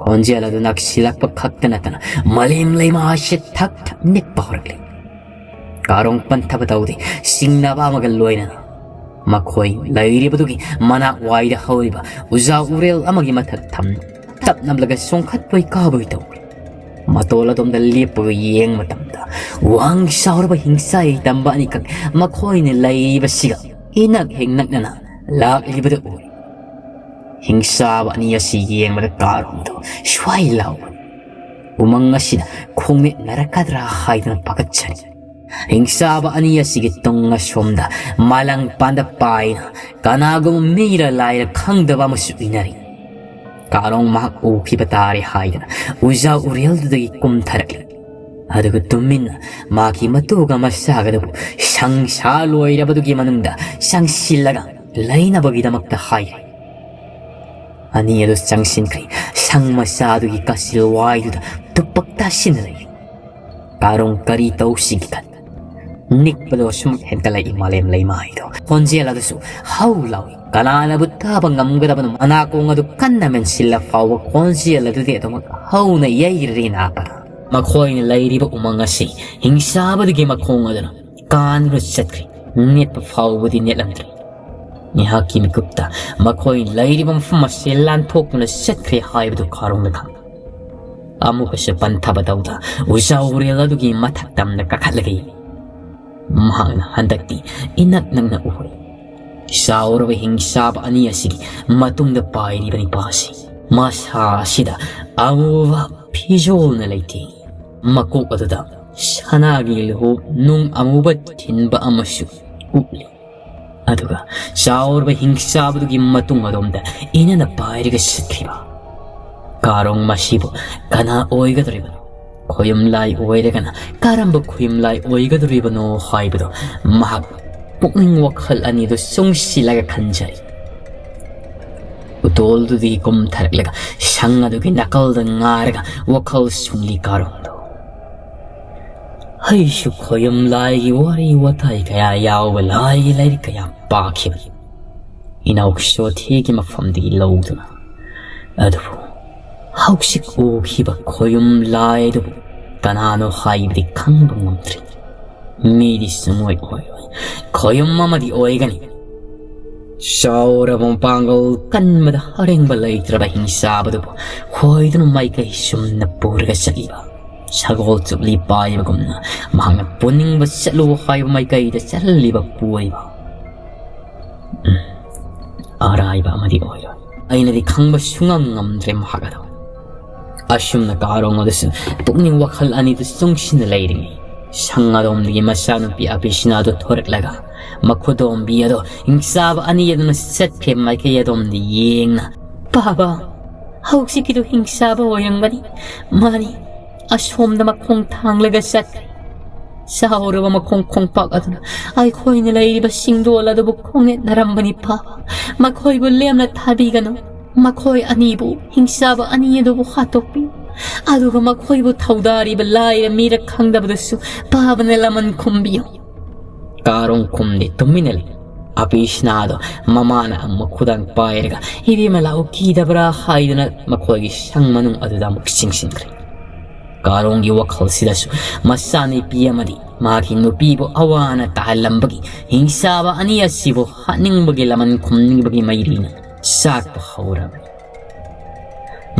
ꯈꯣꯟꯖꯦꯜ ꯑꯗꯨ ꯅꯛꯁꯤꯜꯂꯛꯄ ꯈꯛꯇ ꯅꯠꯇꯅ ꯃꯥꯂꯦꯝ ꯂꯩꯃꯥ ꯑꯁꯤ ꯊꯛ ꯊꯛ ꯅꯤꯛꯄ ꯍꯧꯔꯛꯂꯤ꯫ ꯀꯥꯔꯣꯡ ꯄꯟꯊꯕ ꯇꯧꯗꯦ꯫ ꯆꯤꯡꯅꯕ ꯑꯃꯒ ꯂꯣꯏꯅꯅ ꯃꯈꯣꯏ ꯂꯩꯔꯤꯕꯗꯨꯒꯤ ꯃꯅꯥꯛ ꯋꯥꯏꯗ ꯍꯧꯔꯤꯕ ꯎꯖꯥ ꯎꯔꯦꯜ ꯑꯃꯒꯤ ꯃꯊꯛ ꯊꯝ ꯇꯞ ꯅꯝꯂꯒ ꯆꯣꯡꯈꯠꯄꯣꯏ ꯀꯥꯕꯣꯏ ꯇꯧꯏ꯫ ꯃꯇꯣꯜ ꯑꯗꯣꯝꯗ ꯂꯦꯞꯄꯒ ꯌꯦꯡꯕ ꯃꯇꯝꯗ ꯋꯥꯡ ꯆꯥꯎꯔꯕ ꯍꯤꯡꯆꯥꯏ ꯇꯝꯕ ꯑꯅꯤꯈꯛ ꯃꯈꯣꯏꯅ ꯂꯩꯔꯤꯕꯁꯤꯒ ꯏꯅꯛ ꯍꯦꯛ ꯅꯛꯅꯅ ꯂꯥꯛꯂꯤꯕꯗꯨ ꯎꯔꯦ꯫ ꯍꯤꯡꯆꯥꯕ ꯑꯅꯤ ꯑꯁꯤ ꯌꯦꯡꯕꯗ ꯀꯥꯔꯣꯡꯗꯨ ꯁ꯭ꯋꯥꯏ ꯂꯥꯎꯕꯅꯤ꯫ ꯎꯃꯪ ꯑꯁꯤꯅ ꯈꯣꯡꯅꯦꯠꯅꯔꯛꯀꯗ꯭ꯔꯥ ꯍꯥꯏꯗꯨꯅ ꯄꯥꯈꯠꯆꯔꯤ꯫ ꯍꯤꯡꯆꯥꯕ ꯑꯅꯤ ꯑꯁꯤꯒꯤ ꯇꯨꯡ ꯑꯁꯣꯝꯗ ꯃꯥꯂꯪ ꯄꯥꯟꯗ ꯄꯥꯏꯅ ꯀꯅꯥꯒꯨꯝꯕ ꯃꯤꯔ ꯂꯥꯏꯔ ꯈꯪꯗꯕ ꯑꯃꯁꯨ ꯏꯟꯅꯔꯤ꯫ ꯀꯥꯔꯣꯡ ꯃꯍꯥꯛ ꯎꯈꯤꯕ ꯇꯥꯔꯦ ꯍꯥꯏꯗꯅ ꯎꯖꯥ ꯎꯔꯦꯜꯗꯨꯗꯒꯤ ꯀꯨꯝꯊꯔꯛꯂꯤ꯫ ꯑꯗꯨꯒ ꯇꯨꯃꯤꯟꯅ ꯃꯥꯒꯤ ꯃꯇꯨꯒ ꯃꯆꯥꯒꯗꯨꯕꯨ ꯁꯪ ꯁꯥ ꯂꯣꯏꯔꯕꯗꯨꯒꯤ ꯃꯅꯨꯡꯗ ꯆꯪꯁꯤꯜꯂꯒ ꯂꯩꯅꯕꯒꯤꯗꯃꯛꯇ ꯍꯥꯏꯔꯤ꯫ ꯑꯅꯤ ꯑꯗꯨ ꯆꯪꯁꯤꯟꯈ꯭ꯔꯦ꯫ ꯁꯪ ꯃꯆꯥꯗꯨꯒꯤ ꯀꯥꯆꯤꯜ ꯋꯥꯏꯗꯨꯗ ꯇꯨꯞꯄꯛ ꯇꯥꯁꯤꯟꯅ ꯂꯩꯔꯦ꯫ ꯀꯥꯔꯣꯡ ꯀꯔꯤ ꯇꯧꯁꯤꯒꯦ ꯈꯟ ꯅꯤꯛꯄꯗꯣ ꯁꯨꯝ ꯍꯦꯟꯒꯠꯂꯛꯏ ꯃꯥꯂꯦꯝ ꯂꯩꯃꯥꯏꯗꯣ꯫ ꯈꯣꯟꯖꯦꯜ ꯑꯗꯨꯁꯨ ꯍꯧ ꯂꯥꯎꯏ꯫ ꯀꯅꯥꯅꯕꯨ ꯇꯥꯕ ꯉꯝꯒꯗꯕꯅꯣ? ꯃꯅꯥꯀꯣꯡ ꯑꯗꯨ ꯀꯟꯅ ꯃꯦꯟꯁꯤꯜꯂ ꯐꯥꯎꯕ ꯈꯣꯟꯖꯦꯜ ꯑꯗꯨꯗꯤ ꯑꯗꯨꯃꯛ ꯍꯧꯅ ꯌꯩꯔꯔꯤ ꯅꯥꯄꯗ꯫ ꯃꯈꯣꯏꯅ ꯂꯩꯔꯤꯕ ꯎꯃꯪ ꯑꯁꯤ ꯍꯤꯡꯆꯥꯕꯗꯨꯒꯤ ꯃꯈꯣꯡ ꯑꯗꯨꯅ ꯀꯥꯟꯗꯨꯅ ꯆꯠꯈ꯭ꯔꯦ꯫ ꯅꯦꯠꯄ ꯐꯥꯎꯕꯗꯤ ꯅꯦꯠꯂꯝꯗ꯭ꯔꯦ꯫ ꯉꯥꯏꯍꯥꯛꯀꯤ ꯃꯤꯀꯨꯞꯇ ꯃꯈꯣꯏ ꯂꯩꯔꯤꯕ ꯃꯐꯝ ꯑꯁꯤ ꯂꯥꯟꯊꯣꯛꯇꯨꯅ ꯆꯠꯈ꯭ꯔꯦ ꯍꯥꯏꯕꯗꯨ ꯀꯥꯔꯣꯡꯅ ꯈꯪꯏ꯫ ꯑꯃꯨꯛꯀꯁꯨ ꯄꯟꯊꯕ ꯇꯧꯗ ꯎꯖꯥ ꯎꯔꯦꯜ ꯑꯗꯨꯒꯤ ꯃꯊꯛ ꯇꯝꯅ ꯀꯥꯈꯠꯂꯒ ꯌꯦꯡꯏ꯫ ꯃꯍꯥꯛꯅ ꯍꯟꯗꯛꯇꯤ ꯏꯅꯛ ꯅꯛꯅ ꯎꯔꯦ꯫ ꯆꯥꯎꯔꯕ ꯍꯤꯡꯆꯥꯕ ꯑꯅꯤ ꯑꯁꯤꯒꯤ ꯃꯇꯨꯡꯗ ꯄꯥꯏꯔꯤꯕ ꯅꯤꯄꯥ ꯑꯁꯤ ꯃꯁꯥ ꯑꯁꯤꯗ ꯑꯃꯨꯕ ꯐꯤꯖꯣꯜꯅ ꯂꯩꯇꯦꯡꯏ꯫ ꯃꯀꯣꯛ ꯑꯗꯨꯗ ꯁꯅꯥꯒꯤ ꯂꯨꯍꯨꯞ ꯅꯨꯡ ꯑꯃꯨꯕ ꯊꯤꯟꯕ ꯑꯃꯁꯨ ꯎꯞꯂꯤ꯫ ꯑꯗꯨꯒ ꯆꯥꯎꯔꯕ ꯍꯤꯡꯆꯥꯕꯗꯨꯒꯤ ꯃꯇꯨꯡ ꯑꯗꯣꯝꯗ ꯏꯅꯅ ꯄꯥꯏꯔꯒ ꯆꯠꯈ꯭ꯔꯤꯕ꯫ ꯀꯥꯔꯣꯡ ꯃꯁꯤꯕꯨ ꯀꯅꯥ ꯑꯣꯏꯒꯗꯧꯔꯤꯕꯅꯣ? ꯈꯣꯌꯨꯝ ꯂꯥꯏ ꯑꯣꯏꯔꯒꯅ ꯀꯔꯝꯕ ꯈꯣꯌꯨꯝ ꯂꯥꯏ ꯑꯣꯏꯒꯗꯧꯔꯤꯕꯅꯣ ꯍꯥꯏꯕꯗꯨ ꯃꯍꯥꯛ ꯄꯨꯛꯅꯤꯡ ꯋꯥꯈꯜ ꯑꯅꯤꯗꯨ ꯆꯨꯡꯁꯤꯜꯂꯒ ꯈꯟꯖꯔꯤ꯫ ꯎꯇꯣꯜꯗꯨꯗꯒꯤ ꯀꯨꯝꯊꯔꯛꯂꯒ ꯁꯪ ꯑꯗꯨꯒꯤ ꯅꯥꯀꯜꯗ ꯉꯥꯔꯒ ꯋꯥꯈꯜ ꯁꯨꯡꯂꯤ ꯀꯥꯔꯣꯡꯗꯨ꯫ ꯑꯩꯁꯨ ꯈꯣꯌꯨꯝ ꯂꯥꯏꯒꯤ ꯋꯥꯔꯤ ꯋꯥꯇꯥꯏ ꯀꯌꯥ ꯌꯥꯎꯕ ꯂꯥꯏꯒꯤ ꯂꯥꯏꯔꯤꯛ ꯀꯌꯥ ꯄꯥꯈꯤꯕꯅꯤ꯫ ꯏꯅꯥꯎ ꯁꯣꯊꯤꯒꯤ ꯃꯐꯝꯗꯒꯤ ꯂꯧꯗꯨꯅ꯫ ꯑꯗꯨꯕꯨ ꯍꯧꯖꯤꯛ ꯎꯈꯤꯕ ꯈꯣꯌꯨꯝ ꯂꯥꯏ ꯑꯗꯨꯕꯨ ꯀꯅꯥꯅꯣ ꯍꯥꯏꯕꯗꯤ ꯈꯪꯕ ꯉꯝꯗ꯭ꯔꯤ꯫ ꯃꯤꯗꯤ ꯁꯨꯡꯑꯣꯏ ꯑꯣꯏꯔꯣꯏ꯫ ꯈꯣꯌꯨꯝ ꯑꯃꯗꯤ ꯑꯣꯏꯒꯅꯤ꯫ ꯆꯥꯎꯔꯕ ꯃꯄꯥꯡꯒꯜ ꯀꯟꯕꯗ ꯑꯔꯦꯡꯕ ꯂꯩꯇ꯭ꯔꯕ ꯍꯤꯡꯆꯥꯕꯗꯨꯕꯨ ꯍꯣꯏꯗꯨꯅ ꯃꯥꯏꯀꯩ ꯆꯨꯝꯅ ꯄꯨꯔꯒ ꯆꯠꯂꯤꯕ ꯁꯒꯣꯜ ꯆꯨꯞꯂꯤ ꯄꯥꯏꯕꯒꯨꯝꯅ ꯃꯍꯥꯛꯅ ꯄꯨꯅꯤꯡꯕ ꯆꯠꯂꯨ ꯍꯥꯏꯕ ꯃꯥꯏꯀꯩꯗ ꯆꯠꯍꯜꯂꯤꯕ ꯄꯨ ꯑꯣꯏꯕ꯫ ꯎꯝ, ꯑꯔꯥꯏꯕ ꯑꯃꯗꯤ ꯑꯣꯏꯔꯣꯏ꯫ ꯑꯩꯅꯗꯤ ꯈꯪꯕ ꯁꯨꯉꯝ ꯉꯝꯗ꯭ꯔꯦ ꯃꯍꯥꯛ ꯑꯗꯨ꯫ ꯑꯁꯨꯝꯅ ꯀꯥꯔꯣꯡ ꯑꯗꯨꯁꯨ ꯄꯨꯛꯅꯤꯡ ꯋꯥꯈꯜ ꯑꯅꯤꯗꯨ ꯆꯨꯡꯁꯤꯟꯅ ꯂꯩꯔꯤꯉꯩ ꯁꯪ ꯑꯗꯣꯝꯗꯒꯤ ꯃꯆꯥꯅꯨꯄꯤ ꯑꯕꯤꯁꯤꯅꯥꯗꯨ ꯊꯣꯔꯛꯂꯒ ꯃꯈꯨꯗꯣꯝꯕꯤ ꯑꯗꯣ ꯍꯤꯡꯆꯥꯕ ꯑꯅꯤ ꯑꯗꯨꯅ ꯆꯠꯈ꯭ꯔꯦ ꯃꯥꯏꯀꯩ ꯑꯗꯣꯝꯗ ꯌꯦꯡꯅ, "ꯄꯥꯕ, ꯍꯧꯖꯤꯛꯀꯤꯗꯨ ꯍꯤꯡꯆꯥꯕ ꯑꯣꯏꯔꯝꯒꯅꯤ꯫ ꯃꯥꯅꯤ, ꯑꯁꯣꯝꯗ ꯃꯈꯣꯡ ꯊꯥꯡꯂꯒ ꯆꯠꯈ꯭ꯔꯦ꯫ ꯆꯥꯎꯔꯕ ꯃꯈꯣꯡ ꯈꯣꯡꯄꯥꯛ ꯑꯗꯨꯅ ꯑꯩꯈꯣꯏꯅ ꯂꯩꯔꯤꯕ ꯁꯤꯡꯗꯣꯜ ꯑꯗꯨꯕꯨ ꯈꯣꯡꯅꯦꯠꯅꯔꯝꯕꯅꯤ ꯄꯥꯕ꯫ ꯃꯈꯣꯏꯕꯨ ꯂꯦꯝꯅ ꯊꯥꯕꯤꯒꯅꯨ꯫ ꯃꯈꯣꯏ ꯑꯅꯤꯕꯨ, ꯍꯤꯡꯆꯥꯕ ꯑꯅꯤ ꯑꯗꯨꯕꯨ ꯍꯥꯠꯇꯣꯛꯄꯤꯌꯨ꯫ ꯑꯗꯨꯒ ꯃꯈꯣꯏꯕꯨ ꯊꯧꯗꯥꯔꯤꯕ ꯂꯥꯏꯔ ꯃꯤꯔ ꯈꯪꯗꯕꯗꯨꯁꯨ ꯄꯥꯕꯅ ꯂꯃꯟ ꯈꯨꯝꯕꯤꯌꯨ"꯫ ꯀꯥꯔꯣꯡ ꯈꯨꯝꯗꯦ, ꯇꯨꯃꯤꯟꯅ ꯂꯩ꯫ ꯑꯕꯤꯁꯅꯥꯗꯣ ꯃꯃꯥꯅ ꯑꯃꯨꯛ ꯈꯨꯗꯥꯡ ꯄꯥꯏꯔꯒ, "ꯏꯕꯦꯝꯃ ꯂꯥꯛꯎ, ꯀꯤꯗꯕ꯭ꯔꯥ?" ꯍꯥꯏꯗꯨꯅ ꯃꯈꯣꯏꯒꯤ ꯁꯪ ꯃꯅꯨꯡ ꯑꯗꯨꯗ ꯑꯃꯨꯛ ꯆꯤꯡꯁꯤꯟꯈ꯭ꯔꯦ꯫ ꯀꯥꯔꯣꯡꯒꯤ ꯋꯥꯈꯜꯁꯤꯗꯁꯨ ꯃꯆꯥꯅꯨꯄꯤ ꯑꯃꯗꯤ ꯃꯍꯥꯛꯀꯤ ꯅꯨꯄꯤꯕꯨ ꯑꯋꯥ ꯑꯅꯥ ꯇꯥꯍꯜꯂꯝꯕꯒꯤ ꯍꯤꯡꯆꯥꯕ ꯑꯅꯤ ꯑꯁꯤꯕꯨ ꯍꯥꯠꯅꯤꯡꯕꯒꯤ ꯂꯃꯟ ꯈꯨꯝꯅꯤꯡꯕꯒꯤ ꯃꯩꯔꯤꯅ ꯆꯥꯛꯄ ꯍꯧꯔꯕꯅꯤ꯫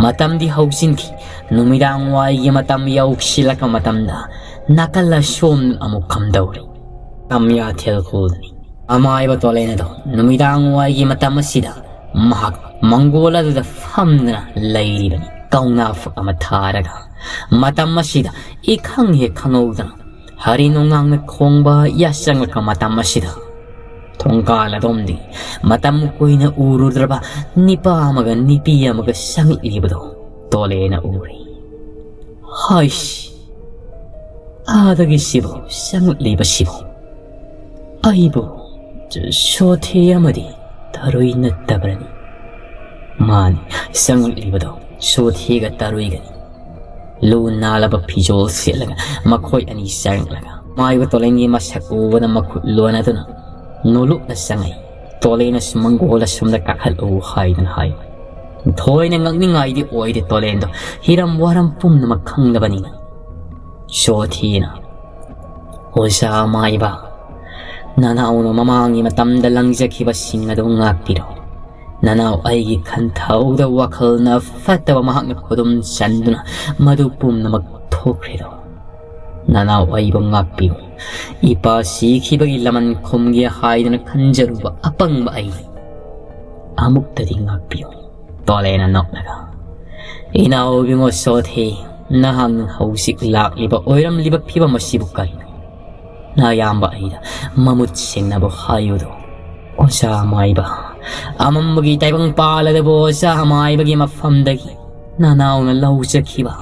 ꯃꯇꯝꯗꯤ ꯍꯧꯖꯤꯟꯈꯤ꯫ ꯅꯨꯃꯤꯗꯥꯡ ꯋꯥꯏꯒꯤ ꯃꯇꯝ ꯌꯧꯁꯤꯜꯂꯛꯄ ꯃꯇꯝꯗ ꯅꯥꯀꯜ ꯑꯁꯣꯝ ꯑꯃꯨꯛ ꯀꯝꯗꯧꯔꯤ꯫ ꯀꯝꯌꯥꯊꯦꯜ ꯈꯨꯜꯅꯤ꯫ ꯑꯃꯥꯏꯕ ꯇꯣꯂꯦꯟ ꯑꯗꯣ ꯅꯨꯃꯤꯗꯥꯡ ꯋꯥꯏꯒꯤ ꯃꯇꯝ ꯑꯁꯤꯗ ꯃꯍꯥꯛ ꯃꯪꯒꯣꯜ ꯑꯗꯨꯗ ꯐꯝꯗꯨꯅ ꯂꯩꯔꯤꯕꯅꯤ꯫ ꯀꯧꯅꯥ ꯐꯛ ꯑꯃ ꯊꯥꯔꯒ ꯃꯇꯝ ꯑꯁꯤꯗ ꯏꯈꯪ ꯍꯦꯛ ꯈꯪꯍꯧꯗꯅ ꯍꯔꯤ ꯅꯣꯡꯅꯥꯡꯅ ꯈꯣꯡꯕ ꯌꯥꯆꯪꯂꯛꯄ ꯃꯇꯝ ꯑꯁꯤꯗ ꯊꯣꯡꯒꯥꯜ ꯑꯗꯣꯝꯗꯤ ꯃꯇꯝ ꯀꯨꯏꯅ ꯎꯔꯨꯗ꯭ꯔꯕ ꯅꯤꯄꯥ ꯑꯃꯒ ꯅꯨꯄꯤ ꯑꯃꯒ ꯆꯪꯂꯛꯂꯤꯕꯗꯣ ꯇꯣꯂꯦꯅ ꯎꯔꯤ꯫ ꯍꯥꯏꯁ, ꯑꯥꯗꯒꯤ ꯁꯤꯕꯨ ꯆꯪꯂꯛꯂꯤꯕꯁꯤꯕꯨ ꯑꯩꯕꯨ ꯁꯣꯊꯦ ꯑꯃꯗꯤ ꯇꯔꯨꯏ ꯅꯠꯇꯕ꯭ꯔꯅꯤ? ꯃꯥꯅꯤ, ꯆꯪꯂꯛꯂꯤꯕꯗꯣ ꯁꯣꯊꯦꯒ ꯇꯔꯨꯏꯒꯅꯤ꯫ ꯂꯨ ꯅꯥꯜꯂꯕ ꯐꯤꯖꯣꯜ ꯁꯦꯠꯂꯒ ꯃꯈꯣꯏ ꯑꯅꯤ ꯆꯪꯂꯛꯂꯒ ꯃꯥꯏꯕ ꯇꯣꯂꯦꯟꯒꯤ ꯃꯁꯛ ꯎꯕꯗ ꯃꯈꯨꯠ ꯂꯣꯟꯅꯗꯨꯅ ꯅꯣꯂꯨꯛꯅ ꯆꯪꯉꯛꯏ꯫ ꯇꯣꯂꯦꯟꯅꯁꯨ ꯃꯪꯒꯣꯜ ꯑꯁꯣꯝꯗ ꯀꯥꯈꯠꯂꯨ ꯍꯥꯏꯗꯨꯅ ꯍꯥꯏ꯫ ꯊꯣꯏꯅ ꯉꯛꯅꯤꯡꯉꯥꯏꯗꯤ ꯑꯣꯏꯗꯦ ꯇꯣꯂꯦꯟꯗꯣ, ꯍꯤꯔꯝ ꯋꯥꯔꯝ ꯄꯨꯝꯅꯃꯛ ꯈꯪꯂꯕꯅꯤꯅ꯫ ꯁꯣꯊꯤꯅ, "ꯑꯣꯖꯥ ꯃꯥꯏꯕ, ꯅꯅꯥꯎꯅ ꯃꯃꯥꯡꯒꯤ ꯃꯇꯝꯗ ꯂꯪꯖꯈꯤꯕꯁꯤꯡ ꯑꯗꯨ ꯉꯥꯛꯄꯤꯔꯣ꯫ ꯅꯅꯥꯎ ꯑꯩꯒꯤ ꯈꯟꯊꯧꯗ ꯋꯥꯈꯜꯅ ꯐꯠꯇꯕ ꯃꯍꯥꯛꯅ ꯈꯨꯗꯨꯝ ꯆꯟꯗꯨꯅ ꯃꯗꯨ ꯄꯨꯝꯅꯃꯛ ꯊꯣꯛꯈ꯭ꯔꯦꯗꯣ꯫ ꯅꯅꯥꯎ ꯑꯩꯕꯨ ꯉꯥꯛꯄꯤꯌꯨ꯫ ꯏꯄꯥ ꯁꯤꯈꯤꯕꯒꯤ ꯂꯃꯟ ꯈꯨꯝꯒꯦ ꯍꯥꯏꯗꯨꯅ ꯈꯟꯖꯔꯨꯕ ꯑꯄꯪꯕ ꯑꯩ ꯑꯃꯨꯛꯇꯗꯤ ꯉꯥꯛꯄꯤꯌꯨ꯫" ꯇꯣꯂꯦꯅ ꯅꯣꯛꯂꯒ, "ꯏꯅꯥꯎ ꯏꯕꯨꯡꯉꯣ ꯁꯣꯊꯦ, ꯅꯍꯥꯛꯅ ꯍꯧꯖꯤꯛ ꯂꯥꯛꯂꯤꯕ ꯑꯣꯏꯔꯝꯂꯤꯕ ꯐꯤꯕꯝ ꯑꯁꯤꯕꯨ ꯀꯔꯤꯅꯣ?" ꯅꯌꯥꯝꯕ ꯑꯩꯗ ꯃꯃꯨꯠ ꯁꯦꯡꯅꯕ ꯍꯥꯏꯌꯨꯗꯣ꯫ ꯑꯣꯖꯥ ꯃꯥꯏꯕ, ꯑꯃꯝꯕꯒꯤ ꯇꯥꯏꯕꯪ ꯄꯥꯜꯂꯗꯕ ꯑꯣꯖꯥ ꯃꯥꯏꯕꯒꯤ ꯃꯐꯝꯗꯒꯤ ꯅꯅꯥꯎꯅ ꯂꯧꯖꯈꯤꯕ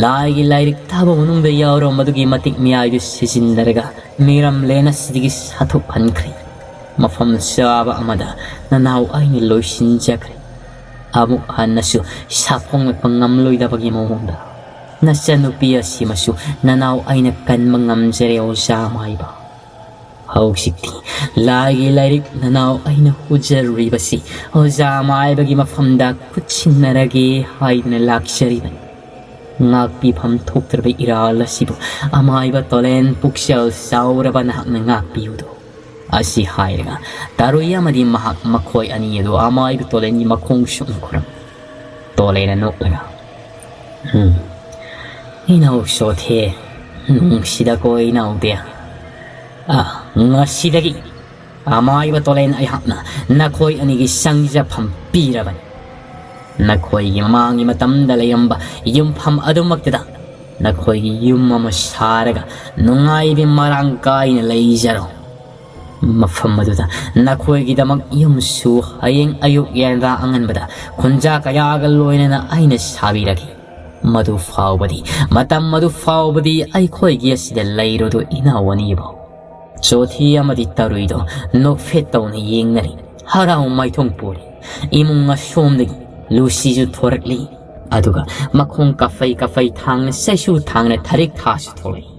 ꯂꯥꯏꯒꯤ ꯂꯥꯏꯔꯤꯛ ꯊꯥꯕ ꯃꯅꯨꯡꯗ ꯌꯥꯎꯔꯝꯕꯗꯨꯒꯤ ꯃꯇꯤꯛ ꯃꯌꯥꯏꯗꯨ ꯁꯤꯖꯤꯟꯅꯔꯒ ꯃꯤꯔꯝꯂꯦꯟ ꯑꯁꯤꯗꯒꯤ ꯁꯥꯊꯣꯛꯍꯟꯈ꯭ꯔꯦ꯫ ꯃꯐꯝ ꯆꯥꯕ ꯑꯃꯗ ꯅꯅꯥꯎ ꯑꯩꯅ ꯂꯣꯏꯁꯤꯟꯖꯈ꯭ꯔꯦ꯫ ꯑꯃꯨꯛ ꯍꯟꯅꯁꯨ ꯁꯥꯐꯣꯡꯂꯛꯄ ꯉꯝꯂꯣꯏꯗꯕꯒꯤ ꯃꯑꯣꯡꯗ ꯅꯆꯟꯅꯨꯄꯤ ꯑꯁꯤꯃꯁꯨ ꯅꯅꯥꯎ ꯑꯩꯅ ꯀꯟꯕ ꯉꯝꯖꯔꯦ ꯑꯣꯖꯥ ꯃꯥꯏꯕ꯫ ꯍꯧꯖꯤꯛꯇꯤ ꯂꯥꯏꯒꯤ ꯂꯥꯏꯔꯤꯛ ꯅꯅꯥꯎ ꯑꯩꯅ ꯍꯨꯖꯔꯨꯔꯤꯕꯁꯤ ꯑꯣꯖꯥ ꯃꯥꯏꯕꯒꯤ ꯃꯐꯝꯗ ꯈꯨꯠꯁꯤꯟꯅꯔꯒꯦ ꯍꯥꯏꯗꯨꯅ ꯂꯥꯛꯆꯔꯤꯕꯅꯤ꯫ ꯉꯥꯛꯄꯤꯐꯝ ꯊꯣꯛꯇ꯭ꯔꯕ ꯏꯔꯥꯜ ꯑꯁꯤꯕꯨ ꯑꯃꯥꯏꯕ ꯇꯣꯂꯦꯟ ꯄꯨꯛꯆꯦꯜ ꯆꯥꯎꯔꯕ ꯅꯍꯥꯛꯅ ꯉꯥꯛꯄꯤꯌꯨꯗꯣ꯫ ꯑꯁꯤ ꯍꯥꯏꯔꯒ ꯇꯥꯔꯨꯏ ꯑꯃꯗꯤ ꯃꯍꯥꯛ ꯃꯈꯣꯏ ꯑꯅꯤ ꯑꯗꯨ ꯑꯃꯥꯏꯕ ꯇꯣꯂꯦꯟꯒꯤ ꯃꯈꯣꯡ ꯁꯨꯝ ꯈꯨꯔꯝ꯫ ꯇꯣꯂꯦꯟꯅ ꯅꯣꯛꯂꯒ, "ꯎꯝ, ꯏꯅꯥꯎ ꯆꯣꯊꯦ, ꯅꯨꯡꯁꯤꯗꯀꯣ ꯏꯅꯥꯎꯗꯤ꯫ ꯑꯥ, ꯉꯁꯤꯗꯒꯤ ꯑꯃꯥꯏꯕ ꯇꯣꯂꯦꯟ ꯑꯩꯍꯥꯛꯅ ꯅꯈꯣꯏ ꯑꯅꯤꯒꯤ ꯆꯪꯖꯐꯝ ꯄꯤꯔꯕꯅꯤ꯫ ꯅꯈꯣꯏꯒꯤ ꯃꯃꯥꯡꯒꯤ ꯃꯇꯝꯗ ꯂꯩꯔꯝꯕ ꯌꯨꯝꯐꯝ ꯑꯗꯨꯃꯛꯇꯗ ꯅꯈꯣꯏꯒꯤ ꯌꯨꯝ ꯑꯃ ꯁꯥꯔꯒ ꯅꯨꯡꯉꯥꯏꯕ ꯃꯔꯥꯡ ꯀꯥꯏꯅ ꯂꯩꯖꯔꯣ꯫ ꯃꯐꯝ ꯑꯗꯨꯗ ꯅꯈꯣꯏꯒꯤꯗꯃꯛ ꯌꯨꯝꯁꯨ ꯍꯌꯦꯡ ꯑꯌꯨꯛ ꯌꯦꯟꯗꯥ ꯑꯉꯟꯕꯗ ꯈꯨꯟꯖꯥ ꯀꯌꯥꯒ ꯂꯣꯏꯅꯅ ꯑꯩꯅ ꯁꯥꯕꯤꯔꯒꯦ꯫ ꯃꯗꯨ ꯐꯥꯎꯕꯗꯤ, ꯃꯇꯝ ꯑꯗꯨ ꯐꯥꯎꯕꯗꯤ ꯑꯩꯈꯣꯏꯒꯤ ꯑꯁꯤꯗ ꯂꯩꯔꯣꯗꯣ ꯏꯅꯥꯎ ꯑꯅꯤꯕꯨ꯫" ꯆꯣꯊꯤ ꯑꯃꯗꯤ ꯇꯔꯨꯏꯗꯣ ꯅꯣꯛꯐꯦꯠ ꯇꯧꯅ ꯌꯦꯡꯅꯔꯤ꯫ ꯍꯔꯥꯎ ꯃꯥꯏꯊꯣꯡ ꯄꯣꯔꯤ꯫ ꯏꯃꯨꯡ ꯑꯁꯣꯝꯗꯒꯤ ꯂꯨꯁꯤꯁꯨ ꯊꯣꯔꯛꯂꯤ꯫ ꯑꯗꯨꯒ ꯃꯈꯣꯡ ꯀꯐꯩ ꯀꯐꯩ ꯊꯥꯡꯅ ꯆꯩꯁꯨ ꯊꯥꯡꯅ ꯊꯔꯤꯛ ꯊꯥꯁꯨ ꯊꯣꯛꯂꯛꯏ꯫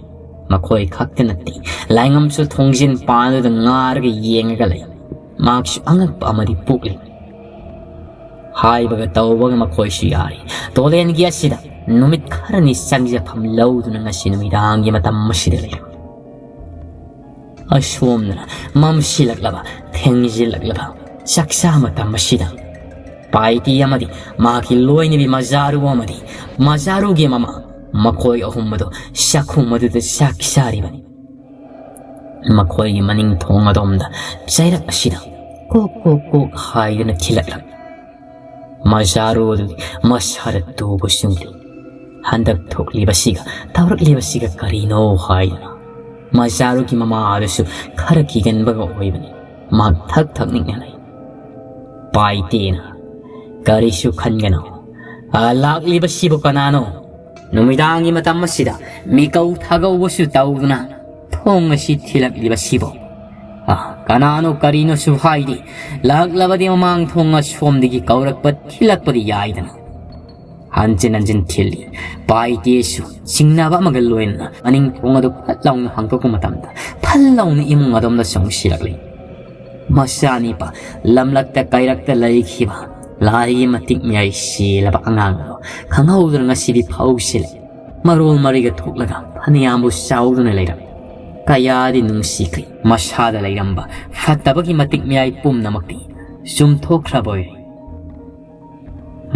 ꯃꯈꯣꯏ ꯈꯛꯇ ꯅꯠꯇꯦ, ꯂꯥꯏꯉꯝꯁꯨ ꯊꯣꯡꯖꯤꯟ ꯄꯥꯟꯗꯨꯗ ꯉꯥꯔꯒ ꯌꯦꯡꯉꯒ ꯂꯩ꯫ ꯃꯍꯥꯛꯁꯨ ꯑꯉꯛꯄ ꯑꯃꯗꯤ ꯄꯣꯛꯂꯤ꯫ ꯍꯥꯏꯕꯒ ꯇꯧꯕꯒ ꯃꯈꯣꯏꯁꯨ ꯌꯥꯔꯤ꯫ ꯇꯣꯂꯦꯟꯒꯤ ꯑꯁꯤꯗ ꯅꯨꯃꯤꯠ ꯈꯔꯅꯤ ꯆꯪꯖꯐꯝ ꯂꯧꯗꯨꯅ ꯉꯁꯤ ꯅꯨꯃꯤꯗꯥꯡꯒꯤ ꯃꯇꯝ ꯑꯁꯤꯗ ꯂꯩꯔꯝꯃꯤ꯫ ꯑꯁꯣꯝꯗꯅ ꯃꯝꯁꯤꯜꯂꯛꯂꯕ, ꯊꯦꯡꯖꯤꯜꯂꯛꯂꯕ ꯆꯥꯛꯆꯥ ꯃꯇꯝ ꯑꯁꯤꯗ ꯄꯥꯏꯇꯤ ꯑꯃꯗꯤ ꯃꯍꯥꯛꯀꯤ ꯂꯣꯏꯅꯕꯤ ꯃꯖꯥꯔꯨ ꯑꯃꯗꯤ ꯃꯖꯥꯔꯨꯒꯤ ꯃꯃꯥ, ꯃꯈꯣꯏ ꯑꯍꯨꯝ ꯑꯗꯨ ꯆꯥꯛꯈꯨꯝ ꯑꯗꯨꯗ ꯆꯥꯛ ꯆꯥꯔꯤꯕꯅꯤ꯫ ꯃꯈꯣꯏꯒꯤ ꯃꯅꯤꯡ ꯊꯣꯡ ꯑꯗꯣꯝꯗ ꯆꯩꯔꯛ ꯑꯁꯤꯗ ꯀꯣꯛ ꯀꯣꯛ ꯀꯣꯛ ꯍꯥꯏꯗꯨꯅ ꯊꯤꯜꯂꯛꯂꯝꯃꯤ꯫ ꯃꯖꯥꯔꯨ ꯑꯗꯨꯗꯤ ꯃꯁꯥꯗ ꯇꯨꯕ ꯆꯨꯡꯂꯤ꯫ ꯍꯟꯗꯛ ꯊꯣꯛꯂꯤꯕꯁꯤꯒ ꯇꯧꯔꯛꯂꯤꯕꯁꯤꯒ ꯀꯔꯤꯅꯣ ꯍꯥꯏꯗꯨꯅ ꯃꯖꯥꯔꯨꯒꯤ ꯃꯃꯥ ꯑꯗꯨꯁꯨ ꯈꯔ ꯀꯤꯒꯟꯕꯒ ꯑꯣꯏꯕꯅꯤ꯫ ꯃꯍꯥꯛ ꯊꯛ ꯊꯛ ꯅꯤꯛꯅ ꯂꯩ꯫ ꯄꯥꯏꯇꯦꯅ, "ꯀꯔꯤꯁꯨ ꯈꯟꯒꯅꯨ꯫ ꯑ, ꯂꯥꯛꯂꯤꯕꯁꯤꯕꯨ ꯀꯅꯥꯅꯣ? ꯅꯨꯃꯤꯗꯥꯡꯒꯤ ꯃꯇꯝ ꯑꯁꯤꯗ ꯃꯤꯀꯧ ꯊꯥꯒꯧꯕꯁꯨ ꯇꯧꯗꯨꯅ ꯊꯣꯡ ꯑꯁꯤ ꯊꯤꯜꯂꯛꯂꯤꯕꯁꯤꯕꯨ? ꯑ, ꯀꯅꯥꯅꯣ ꯀꯔꯤꯅꯣꯁꯨ ꯍꯥꯏꯗꯦ꯫ ꯂꯥꯛꯂꯕꯗꯤ ꯃꯃꯥꯡ ꯊꯣꯡ ꯑꯁꯣꯝꯗꯒꯤ ꯀꯧꯔꯛꯄ ꯊꯤꯜꯂꯛꯄꯗꯤ ꯌꯥꯏꯗꯅ?" ꯍꯟꯖꯤꯟ ꯍꯟꯖꯤꯟ ꯊꯤꯜꯂꯤ꯫ ꯄꯥꯏꯇꯦꯁꯨ ꯆꯤꯡꯅꯕ ꯑꯃꯒ ꯂꯣꯏꯅꯅ ꯃꯅꯤꯡ ꯊꯣꯡ ꯑꯗꯨ ꯐꯠ ꯂꯥꯎꯅ ꯍꯥꯡꯗꯣꯛꯄ ꯃꯇꯝꯗ ꯐꯠ ꯂꯥꯎꯅ ꯏꯃꯨꯡ ꯑꯗꯣꯝꯗ ꯆꯪꯁꯤꯜꯂꯛꯂꯤ꯫ ꯃꯆꯥꯅꯤꯄꯥ ꯂꯝꯂꯛꯇ ꯀꯩꯔꯛꯇ ꯂꯩꯈꯤꯕ ꯂꯥꯏꯒꯤ ꯃꯇꯤꯛ ꯃꯌꯥꯏ ꯆꯦꯜꯂꯕ ꯑꯉꯥꯡ ꯑꯗꯣ ꯈꯪꯍꯧꯗꯅ ꯉꯁꯤꯗꯤ ꯐꯥꯎꯁꯤꯜꯂꯦ꯫ ꯃꯔꯣꯜ ꯃꯔꯤꯒ ꯊꯣꯛꯂꯒ ꯐꯅꯌꯥꯝꯕꯨ ꯆꯥꯎꯗꯨꯅ ꯂꯩꯔꯝꯃꯤ꯫ ꯀꯌꯥꯗꯤ ꯅꯨꯡꯁꯤꯈ꯭ꯔꯦ꯫ ꯃꯁꯥꯗ ꯂꯩꯔꯝꯕ ꯐꯠꯇꯕꯒꯤ ꯃꯇꯤꯛ ꯃꯌꯥꯏ ꯄꯨꯝꯅꯃꯛꯇꯤ ꯆꯨꯝꯊꯣꯛꯈ꯭ꯔꯕ ꯑꯣꯏꯔꯦ꯫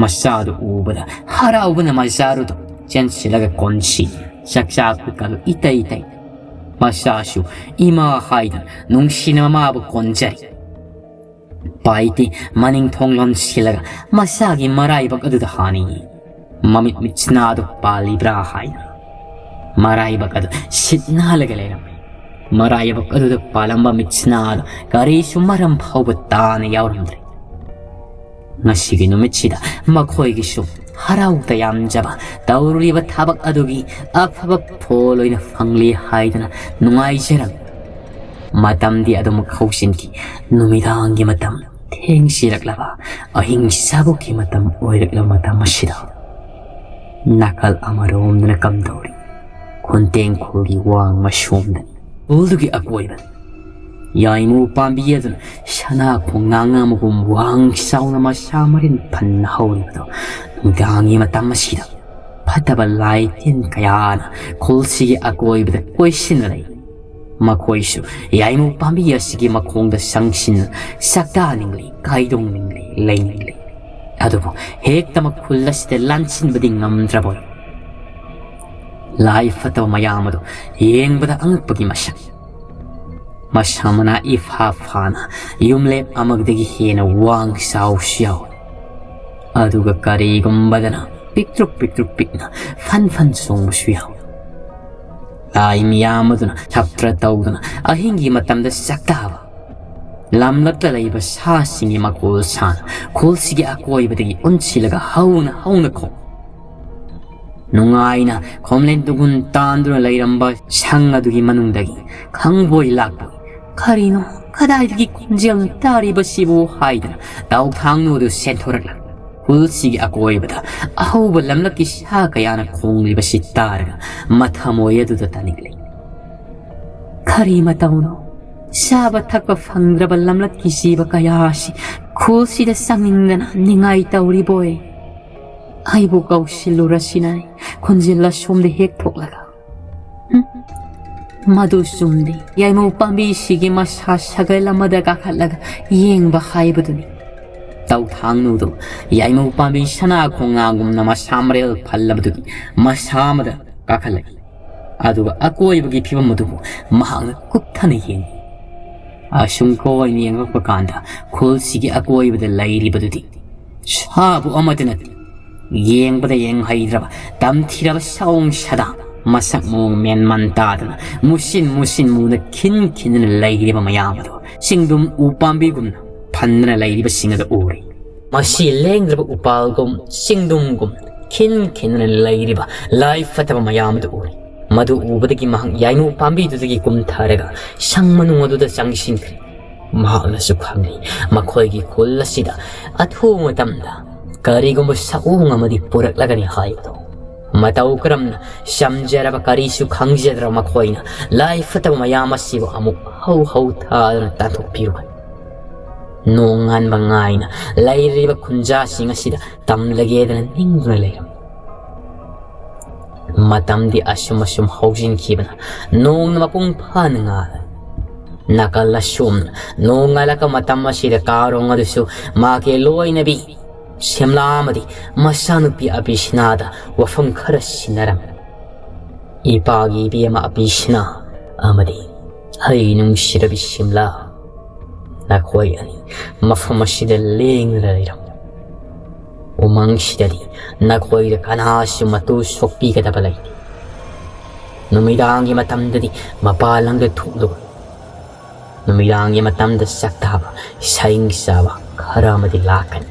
ꯃꯆꯥꯗꯨ ꯎꯕꯗ ꯍꯔꯥꯎꯕꯅ ꯃꯆꯥꯔꯨꯗꯨ ꯆꯦꯟꯁꯤꯜꯂꯒ ꯀꯣꯟꯁꯤ ꯆꯥꯛꯆꯥ ꯈꯨꯠꯀꯥꯗꯨ ꯏꯇꯩ ꯏꯇꯩ꯫ ꯃꯆꯥꯁꯨ ꯏꯃꯥ ꯍꯥꯏꯗꯨꯅ ꯅꯨꯡꯁꯤꯅ ꯃꯃꯥꯕꯨ ꯀꯣꯟꯖꯔꯤ꯫ ꯄꯥꯏꯇꯤ ꯃꯅꯤꯡ ꯊꯣꯡ ꯂꯣꯟꯁꯤꯜꯂꯒ ꯃꯆꯥꯒꯤ ꯃꯔꯥꯏꯕꯛ ꯑꯗꯨꯗ ꯍꯥꯟꯅꯤꯡꯏ꯫ ꯃꯃꯤꯠ ꯃꯤꯠꯁꯤꯅꯥꯗꯨ ꯄꯥꯜꯂꯤꯕ꯭ꯔꯥ ꯍꯥꯏꯅ꯫ ꯃꯔꯥꯏꯕꯛ ꯑꯗꯨ ꯁꯤꯠ ꯅꯥꯜꯂꯒ ꯂꯩꯔꯝꯃꯤ꯫ ꯃꯔꯥꯏꯕꯛ ꯑꯗꯨꯗ ꯄꯥꯜꯂꯝꯕ ꯃꯤꯠꯁꯤꯅꯥꯗꯨ ꯀꯔꯤꯁꯨ ꯃꯔꯝ ꯐꯥꯎꯕ ꯇꯥꯅ ꯌꯥꯎꯔꯝꯗ꯭ꯔꯦ꯫ ꯉꯁꯤꯒꯤ ꯅꯨꯃꯤꯠꯁꯤꯗ ꯃꯈꯣꯏꯒꯤꯁꯨ ꯍꯔꯥꯎ ꯇꯌꯥꯝꯖꯕ ꯇꯧꯔꯤꯕ ꯊꯕꯛ ꯑꯗꯨꯒꯤ ꯑꯐꯕ ꯐꯣꯜ ꯑꯣꯏꯅ ꯐꯪꯂꯤ ꯍꯥꯏꯗꯨꯅ ꯅꯨꯡꯉꯥꯏꯖꯔꯝꯃꯤ꯫ ꯃꯇꯝꯗꯤ ꯑꯗꯨꯃꯛ ꯍꯧꯖꯤꯟꯈꯤ꯫ ꯅꯨꯃꯤꯗꯥꯡꯒꯤ ꯃꯇꯝ ꯊꯦꯡꯁꯤꯜꯂꯛꯂꯕ ꯑꯍꯤꯡ ꯁꯥꯕꯨꯛꯀꯤ ꯃꯇꯝ ꯑꯣꯏꯔꯛꯂꯕ ꯃꯇꯝ ꯑꯁꯤꯗ ꯅꯥꯀꯜ ꯑꯃꯔꯣꯝꯗꯅ ꯀꯝꯗꯧꯔꯤ ꯈꯨꯟꯇꯦꯡꯈꯣꯜꯒꯤ ꯋꯥꯡꯃ ꯁꯣꯝꯗꯅꯤ꯫ ꯈꯨꯜꯗꯨꯒꯤ ꯑꯀꯣꯏꯕꯗ ꯌꯥꯏꯃꯨ ꯄꯥꯝꯕꯤ ꯑꯗꯨꯅ ꯁꯅꯥ ꯈꯣꯡꯅꯥꯡ ꯑꯃꯒꯨꯝ ꯋꯥꯡ ꯆꯥꯎꯅ ꯃꯁꯥ ꯃꯔꯤꯟ ꯐꯟꯅ ꯍꯧꯔꯤꯕꯗꯨ ꯅꯨꯃꯤꯗꯥꯡꯒꯤ ꯃꯇꯝ ꯑꯁꯤꯗ ꯐꯠꯇꯕ ꯂꯥꯏ ꯇꯤꯟ ꯀꯌꯥꯅ ꯈꯨꯜꯁꯤꯒꯤ ꯑꯀꯣꯏꯕꯗ ꯀꯣꯏꯁꯤꯟꯅ ꯂꯩ꯫ ꯃꯈꯣꯏꯁꯨ ꯌꯥꯏꯃꯨ ꯄꯥꯝꯕꯤ ꯑꯁꯤꯒꯤ ꯃꯈꯣꯡꯗ ꯆꯪꯁꯤꯟꯅ ꯆꯥꯛꯇꯥꯅꯤꯡꯂꯤ, ꯀꯥꯏꯗꯣꯡꯅꯤꯡꯂꯤ, ꯂꯩꯅꯤꯡꯂꯤ꯫ ꯑꯗꯨꯕꯨ ꯍꯦꯛꯇꯃꯛ ꯈꯨꯜ ꯑꯁꯤꯗ ꯂꯥꯟꯁꯤꯟꯕꯗꯤ ꯉꯝꯗ꯭ꯔꯕꯣꯏ꯫ ꯂꯥꯏ ꯐꯠꯇꯕ ꯃꯌꯥꯝ ꯑꯗꯨ ꯌꯦꯡꯕꯗ ꯑꯉꯛꯄꯒꯤ ꯃꯁꯛ꯫ ꯃꯁꯥ ꯃꯅꯥ ꯏꯐꯥ ꯐꯥꯅ ꯌꯨꯝꯂꯦꯞ ꯑꯃꯗꯒꯤ ꯍꯦꯟꯅ ꯋꯥꯡ ꯆꯥꯎꯁꯨ ꯌꯥꯎꯏ꯫ ꯑꯗꯨꯒ ꯀꯔꯤꯒꯨꯝꯕꯗꯅ ꯄꯤꯛꯇ꯭ꯔꯨꯛ ꯄꯤꯛꯇ꯭ꯔꯨꯛ ꯄꯤꯛꯅ ꯐꯟ ꯐꯟ ꯆꯣꯡꯕꯁꯨ ꯌꯥꯎꯏ꯫ ꯂꯥꯏ ꯃꯤꯌꯥꯝ ꯑꯗꯨꯅ ꯁꯞꯇ꯭ꯔ ꯇꯧꯗꯨꯅ ꯑꯍꯤꯡꯒꯤ ꯃꯇꯝꯗ ꯆꯥꯛꯇꯥꯕ, ꯂꯝꯂꯛꯇ ꯂꯩꯕ ꯁꯥꯁꯤꯡꯒꯤ ꯃꯈꯣꯜ ꯁꯥꯅ ꯈꯨꯜꯁꯤꯒꯤ ꯑꯀꯣꯏꯕꯗꯒꯤ ꯑꯣꯟꯁꯤꯜꯂꯒ ꯍꯧꯅ ꯍꯧꯅ ꯈꯣꯡ꯫ ꯅꯨꯡꯉꯥꯏꯅ ꯈꯣꯝꯂꯦꯟ ꯇꯨꯒꯨꯟ ꯇꯥꯟꯗꯨꯅ ꯂꯩꯔꯝꯕ ꯁꯪ ꯑꯗꯨꯒꯤ ꯃꯅꯨꯡꯗꯒꯤ ꯈꯪꯕꯣꯏ ꯂꯥꯛꯄꯣꯏ, "ꯀꯔꯤꯅꯣ, ꯀꯗꯥꯏꯗꯒꯤ ꯈꯣꯟꯖꯦꯜꯅꯣ ꯇꯥꯔꯤꯕꯁꯤꯕꯨ?" ꯍꯥꯏꯗꯨꯅ ꯇꯥꯎꯊꯥꯡꯅꯨ ꯑꯗꯨ ꯁꯦꯟꯊꯣꯔꯛꯂꯝꯃꯤ꯫ ꯈꯨꯜꯁꯤꯒꯤ ꯑꯀꯣꯏꯕꯗ ꯑꯍꯧꯕ ꯂꯝꯂꯛꯀꯤ ꯁꯥ ꯀꯌꯥꯅ ꯈꯣꯡꯂꯤꯕꯁꯤ ꯇꯥꯔꯒ ꯃꯊꯃꯣꯏ ꯑꯗꯨꯗ ꯇꯥꯅꯤꯡꯂꯦ꯫ ꯀꯔꯤ ꯃꯇꯧꯅꯣ? ꯆꯥꯕ ꯊꯛꯄ ꯐꯪꯗ꯭ꯔꯕ ꯂꯝꯂꯛꯀꯤ ꯖꯤꯕ ꯀꯌꯥ ꯑꯁꯤ ꯈꯨꯜꯁꯤꯗ ꯆꯪꯅꯤꯡꯗꯅ ꯅꯤꯡꯉꯥꯏ ꯇꯧꯔꯤꯕꯣꯏ? ꯑꯩꯕꯨ ꯀꯧꯁꯤꯜꯂꯨꯔꯁꯤꯅ ꯈꯣꯟꯖꯦꯜ ꯑꯁꯣꯝꯗ ꯍꯦꯛ ꯊꯣꯛꯂꯒ꯫ ꯍꯨꯝ, ꯃꯗꯨ ꯆꯨꯝꯗꯦ꯫ ꯌꯥꯏꯃꯧ ꯄꯥꯝꯕꯤꯁꯤꯒꯤ ꯃꯁꯥ ꯁꯒꯜ ꯑꯃꯗ ꯀꯥꯈꯠꯂꯒ ꯌꯦꯡꯕ ꯍꯥꯏꯕꯗꯨꯅꯤ꯫ ꯇꯧꯊꯥꯡꯅꯨꯗꯨ ꯌꯥꯏꯃꯧ ꯄꯥꯝꯕꯤ ꯁꯅꯥ ꯈꯣꯡꯅꯥꯒꯨꯝꯅ ꯃꯁꯥ ꯃꯔꯦꯜ ꯐꯜꯂꯕꯗꯨꯒꯤ ꯃꯁꯥ ꯑꯃꯗ ꯀꯥꯈꯠꯂꯛꯏ꯫ ꯑꯗꯨꯒ ꯑꯀꯣꯏꯕꯒꯤ ꯐꯤꯕꯝ ꯑꯗꯨꯕꯨ ꯃꯍꯥꯛꯅ ꯀꯨꯞꯊꯅ ꯌꯦꯡꯏ꯫ ꯑꯁꯨꯝ ꯀꯣꯏꯅ ꯌꯦꯡꯂꯛꯄ ꯀꯥꯟꯗ ꯈꯨꯜꯁꯤꯒꯤ ꯑꯀꯣꯏꯕꯗ ꯂꯩꯔꯤꯕꯗꯨꯗꯤ ꯁꯥꯕꯨ ꯑꯃꯠꯇ ꯅꯠꯇꯦ꯫ ꯌꯦꯡꯕꯗ ꯌꯦꯡꯍꯩꯗ꯭ꯔꯕ, ꯇꯝꯊꯤꯔꯕ ꯁꯑꯣꯡ ꯁꯥꯗꯥ, ꯃꯁꯛ ꯃꯑꯣꯡ ꯃꯦꯟꯃꯥꯟ ꯇꯥꯗꯅ ꯃꯨꯁꯤꯟ ꯃꯨꯁꯤꯟ ꯃꯨꯅ ꯈꯤꯟ ꯈꯤꯟꯗꯅ ꯂꯩꯔꯤꯕ ꯃꯌꯥꯝ ꯑꯗꯨ ꯆꯤꯡꯗꯨꯝ ꯎ ꯄꯥꯝꯕꯤꯒꯨꯝꯅ ꯐꯟꯗꯅ ꯂꯩꯔꯤꯕꯁꯤꯡ ꯑꯗꯨ ꯎꯔꯦ꯫ ꯃꯁꯤ ꯂꯦꯡꯗ꯭ꯔꯕ ꯎꯄꯥꯜꯒꯨꯝ, ꯆꯤꯡꯗꯨꯝꯒꯨꯝ ꯈꯤꯟ ꯈꯤꯟꯗꯅ ꯂꯩꯔꯤꯕ ꯂꯥꯏ ꯐꯠꯇꯕ ꯃꯌꯥꯝ ꯑꯗꯨ ꯎꯔꯦ꯫ ꯃꯗꯨ ꯎꯕꯗꯒꯤ ꯃꯍꯥꯛ ꯌꯥꯏꯃꯧ ꯄꯥꯝꯕꯤꯗꯨꯗꯒꯤ ꯀꯨꯝꯊꯔꯒ ꯁꯪ ꯃꯅꯨꯡ ꯑꯗꯨꯗ ꯆꯪꯁꯤꯟꯈ꯭ꯔꯦ꯫ ꯃꯍꯥꯛꯅꯁꯨ ꯈꯪꯂꯤ, ꯃꯈꯣꯏꯒꯤ ꯈꯨꯜ ꯑꯁꯤꯗ ꯑꯊꯨꯕ ꯃꯇꯝꯗ ꯀꯔꯤꯒꯨꯝꯕ ꯁꯑꯣꯡ ꯑꯃꯗꯤ ꯄꯨꯔꯛꯂꯒꯅꯤ ꯍꯥꯏꯕꯗꯨ꯫ ꯃꯇꯧ ꯀꯔꯝꯅ ꯆꯝꯖꯔꯕ ꯀꯔꯤꯁꯨ ꯈꯪꯖꯗ꯭ꯔꯕ ꯃꯈꯣꯏꯅ ꯂꯥꯏ ꯐꯠꯇꯕ ꯃꯌꯥꯝ ꯑꯁꯤꯕꯨ ꯑꯃꯨꯛ ꯍꯧ ꯍꯧ ꯊꯥꯗꯨꯅ ꯇꯥꯟꯊꯣꯛꯄꯤꯔꯨꯕꯅꯤ꯫ ꯅꯣꯡꯉꯥꯟꯕ ꯉꯥꯏꯅ ꯂꯩꯔꯤꯕ ꯈꯨꯟꯖꯥꯁꯤꯡ ꯑꯁꯤꯗ ꯇꯝꯂꯒꯦꯗꯅ ꯅꯤꯡꯗꯨꯅ ꯂꯩꯔꯝꯃꯤ꯫ ꯃꯇꯝꯗꯤ ꯑꯁꯨꯝ ꯑꯁꯨꯝ ꯍꯧꯖꯤꯟꯈꯤꯕꯅ ꯅꯣꯡꯅ ꯃꯄꯨꯡ ꯐꯥꯅ ꯉꯥꯜꯂꯦ꯫ ꯅꯥꯀꯜ ꯑꯁꯣꯝꯅ ꯅꯣꯡ ꯉꯥꯜꯂꯛꯄ ꯃꯇꯝ ꯑꯁꯤꯗ ꯀꯥꯔꯣꯡ ꯑꯗꯨꯁꯨ ꯃꯥꯒꯤ ꯂꯣꯏꯅꯕꯤ ꯁꯤꯝꯂꯥ ꯑꯃꯗꯤ ꯃꯆꯥꯅꯨꯄꯤ ꯑꯕꯤꯁꯤꯅꯥꯗ ꯋꯥꯐꯝ ꯈꯔ ꯁꯤꯟꯅꯔꯝꯃꯤ꯫ ꯏꯄꯥꯒꯤ ꯏꯕꯦꯝꯃ ꯑꯕꯤꯁꯤꯅꯥ ꯑꯃꯗꯤ ꯑꯩ ꯅꯨꯡꯁꯤꯔꯕꯤ ꯁꯤꯝꯂꯥ, ꯅꯈꯣꯏ ꯑꯅꯤ ꯃꯐꯝ ꯑꯁꯤꯗ ꯂꯦꯡꯗꯅ ꯂꯩꯔꯝꯃꯨ꯫ ꯎꯃꯪꯁꯤꯗꯗꯤ ꯅꯈꯣꯏꯗ ꯀꯅꯥꯁꯨ ꯃꯇꯨ ꯁꯣꯛꯄꯤꯒꯗꯕ ꯂꯩꯇꯦ꯫ ꯅꯨꯃꯤꯗꯥꯡꯒꯤ ꯃꯇꯝꯗꯗꯤ ꯃꯄꯥꯟ ꯂꯝꯗ ꯊꯣꯛꯂꯨ꯫ ꯅꯨꯃꯤꯗꯥꯡꯒꯤ ꯃꯇꯝꯗ ꯆꯥꯛꯇꯥꯕ, ꯁꯥꯍꯤꯡ ꯆꯥꯕ ꯈꯔ ꯑꯃꯗꯤ ꯂꯥꯛꯀꯅꯤ꯫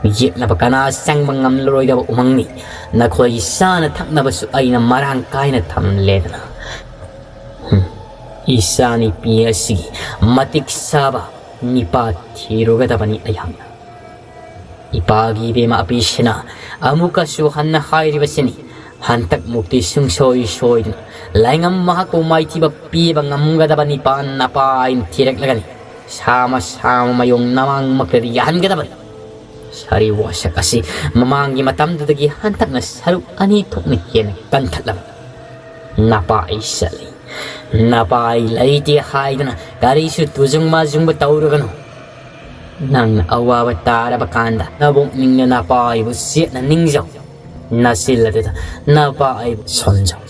ꯌꯦꯛꯅꯕ ꯀꯅꯥ ꯆꯪꯕ ꯉꯝꯂꯔꯣꯏꯗꯕ ꯎꯃꯪꯅꯤ꯫ ꯅꯈꯣꯏꯒꯤ ꯆꯥꯅ ꯊꯛꯅꯕꯁꯨ ꯑꯩꯅ ꯃꯔꯥꯡ ꯀꯥꯏꯅ ꯊꯝꯂꯦꯗꯅ꯫ ꯍꯨꯝ, ꯏꯆꯥꯅꯨꯄꯤ ꯑꯁꯤꯒꯤ ꯃꯇꯤꯛ ꯆꯥꯕ ꯅꯤꯄꯥ ꯊꯤꯔꯨꯒꯗꯕꯅꯤ ꯑꯩꯍꯥꯛꯅ꯫ ꯏꯄꯥꯒꯤ ꯏꯕꯦꯝꯃ ꯑꯄꯤꯁꯤꯅ ꯑꯃꯨꯛꯀꯁꯨ ꯍꯟꯅ ꯍꯥꯏꯔꯤꯕꯁꯤꯅꯤ, ꯍꯟꯇꯛ ꯃꯨꯛꯇꯤ ꯁꯨꯡꯁꯣꯏ ꯁꯣꯏꯗꯅ ꯂꯥꯏꯉꯝ ꯃꯍꯥꯛꯄꯨ ꯃꯥꯏꯊꯤꯕ ꯄꯤꯕ ꯉꯝꯒꯗꯕ ꯅꯤꯄꯥ ꯅꯄꯥ ꯑꯩꯅ ꯊꯤꯔꯛꯂꯒꯅꯤ꯫ ꯁꯥꯃ ꯁꯥꯃ ꯃꯌꯣꯡ ꯅꯃꯥꯡꯃꯛꯇꯗꯤ ꯌꯥꯍꯟꯒꯗꯕꯅꯤ꯫ ꯁꯥꯔꯤ ꯋꯥꯁꯛ ꯑꯁꯤ ꯃꯃꯥꯡꯒꯤ ꯃꯇꯝꯗꯨꯗꯒꯤ ꯍꯟꯇꯛꯅ ꯁꯔꯨꯛ ꯑꯅꯤ ꯊꯣꯛꯅ ꯍꯦꯟꯅ ꯀꯟꯊꯠꯂꯕ꯫ ꯅꯄꯥ ꯑꯩ ꯆꯠꯂꯤ, ꯅꯄꯥ ꯑꯩ ꯂꯩꯇꯦ ꯍꯥꯏꯗꯅ ꯀꯔꯤꯁꯨ ꯇꯨꯖꯨꯡ ꯃꯥꯖꯨꯡꯕ ꯇꯧꯔꯨꯒꯅꯨ꯫ ꯅꯪꯅ ꯑꯋꯥꯕ ꯇꯥꯔꯕ ꯀꯥꯟꯗ ꯅꯕꯨꯛꯅꯤꯡꯅ ꯅꯄꯥ ꯑꯩꯕꯨ ꯆꯦꯠꯅ ꯅꯤꯡꯖꯧ꯫ ꯅꯆꯤꯜ ꯑꯗꯨꯗ ꯅꯄꯥ ꯑꯩꯕꯨ ꯁꯣꯟꯖꯧ꯫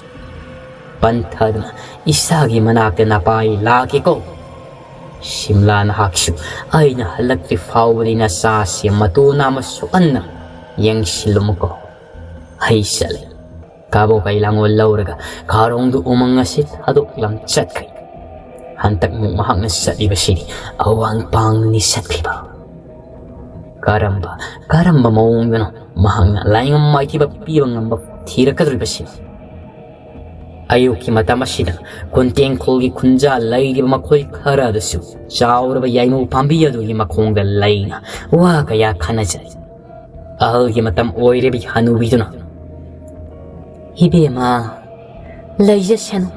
ꯄꯟꯊꯗꯨꯅ ꯏꯁꯥꯒꯤ ꯃꯅꯥꯛꯇ ꯅꯄꯥ ꯑꯩ ꯂꯥꯛꯀꯦꯀꯣ꯫ ꯁꯤꯝꯂꯥ ꯅꯍꯥꯛꯁꯨ ꯑꯩꯅ ꯍꯜꯂꯛꯇ꯭ꯔꯤ ꯐꯥꯎꯕꯗꯤ ꯅꯆꯥꯁꯤ ꯃꯇꯨ ꯅꯥꯝꯃ ꯁꯣꯛꯍꯟꯗꯅ ꯌꯦꯡꯁꯤꯜꯂꯝꯃꯨꯀꯣ꯫ ꯑꯩ ꯆꯠꯂꯦ꯫ ꯀꯥꯕꯣꯛ ꯑꯩ ꯂꯥꯡꯒꯣꯜ ꯂꯧꯔꯒ ꯈꯥꯔꯣꯡꯗꯨ ꯎꯃꯪ ꯑꯁꯤ ꯊꯥꯗꯣꯛꯂꯝ ꯆꯠꯈ꯭ꯔꯦ꯫ ꯍꯟꯇꯛ ꯃꯨꯛ ꯃꯍꯥꯛꯅ ꯆꯠꯂꯤꯕꯁꯤꯗꯤ ꯑꯋꯥꯡ ꯄꯥꯡꯅꯤ ꯆꯠꯈꯤꯕ꯫ ꯀꯔꯝꯕ, ꯀꯔꯝꯕ ꯃꯑꯣꯡꯗꯅꯣ ꯃꯍꯥꯛꯅ ꯂꯥꯏꯉꯝ ꯃꯥꯏꯊꯤꯕ ꯄꯤꯕ ꯉꯝꯕ ꯊꯤꯔꯛꯀꯗꯧꯔꯤꯕꯁꯤ? ꯑꯌꯨꯛꯀꯤ ꯃꯇꯝ ꯑꯁꯤꯗ ꯀꯨꯟꯇꯦꯡꯈꯣꯜꯒꯤ ꯈꯨꯟꯖꯥ ꯂꯩꯔꯤꯕ ꯃꯈꯣꯏ ꯈꯔ ꯑꯗꯨꯁꯨ ꯆꯥꯎꯔꯕ ꯌꯥꯏꯃꯧ ꯄꯥꯝꯕꯤ ꯑꯗꯨꯒꯤ ꯃꯈꯣꯡꯗ ꯂꯩꯅ ꯋꯥ ꯀꯌꯥ ꯈꯟꯅꯖꯩ꯫ ꯑꯍꯜꯒꯤ ꯃꯇꯝ ꯑꯣꯏꯔꯤꯕꯤ ꯍꯅꯨꯕꯤꯗꯨꯅ, "ꯏꯕꯦꯝꯃ, ꯂꯩꯖꯁꯅꯨ꯫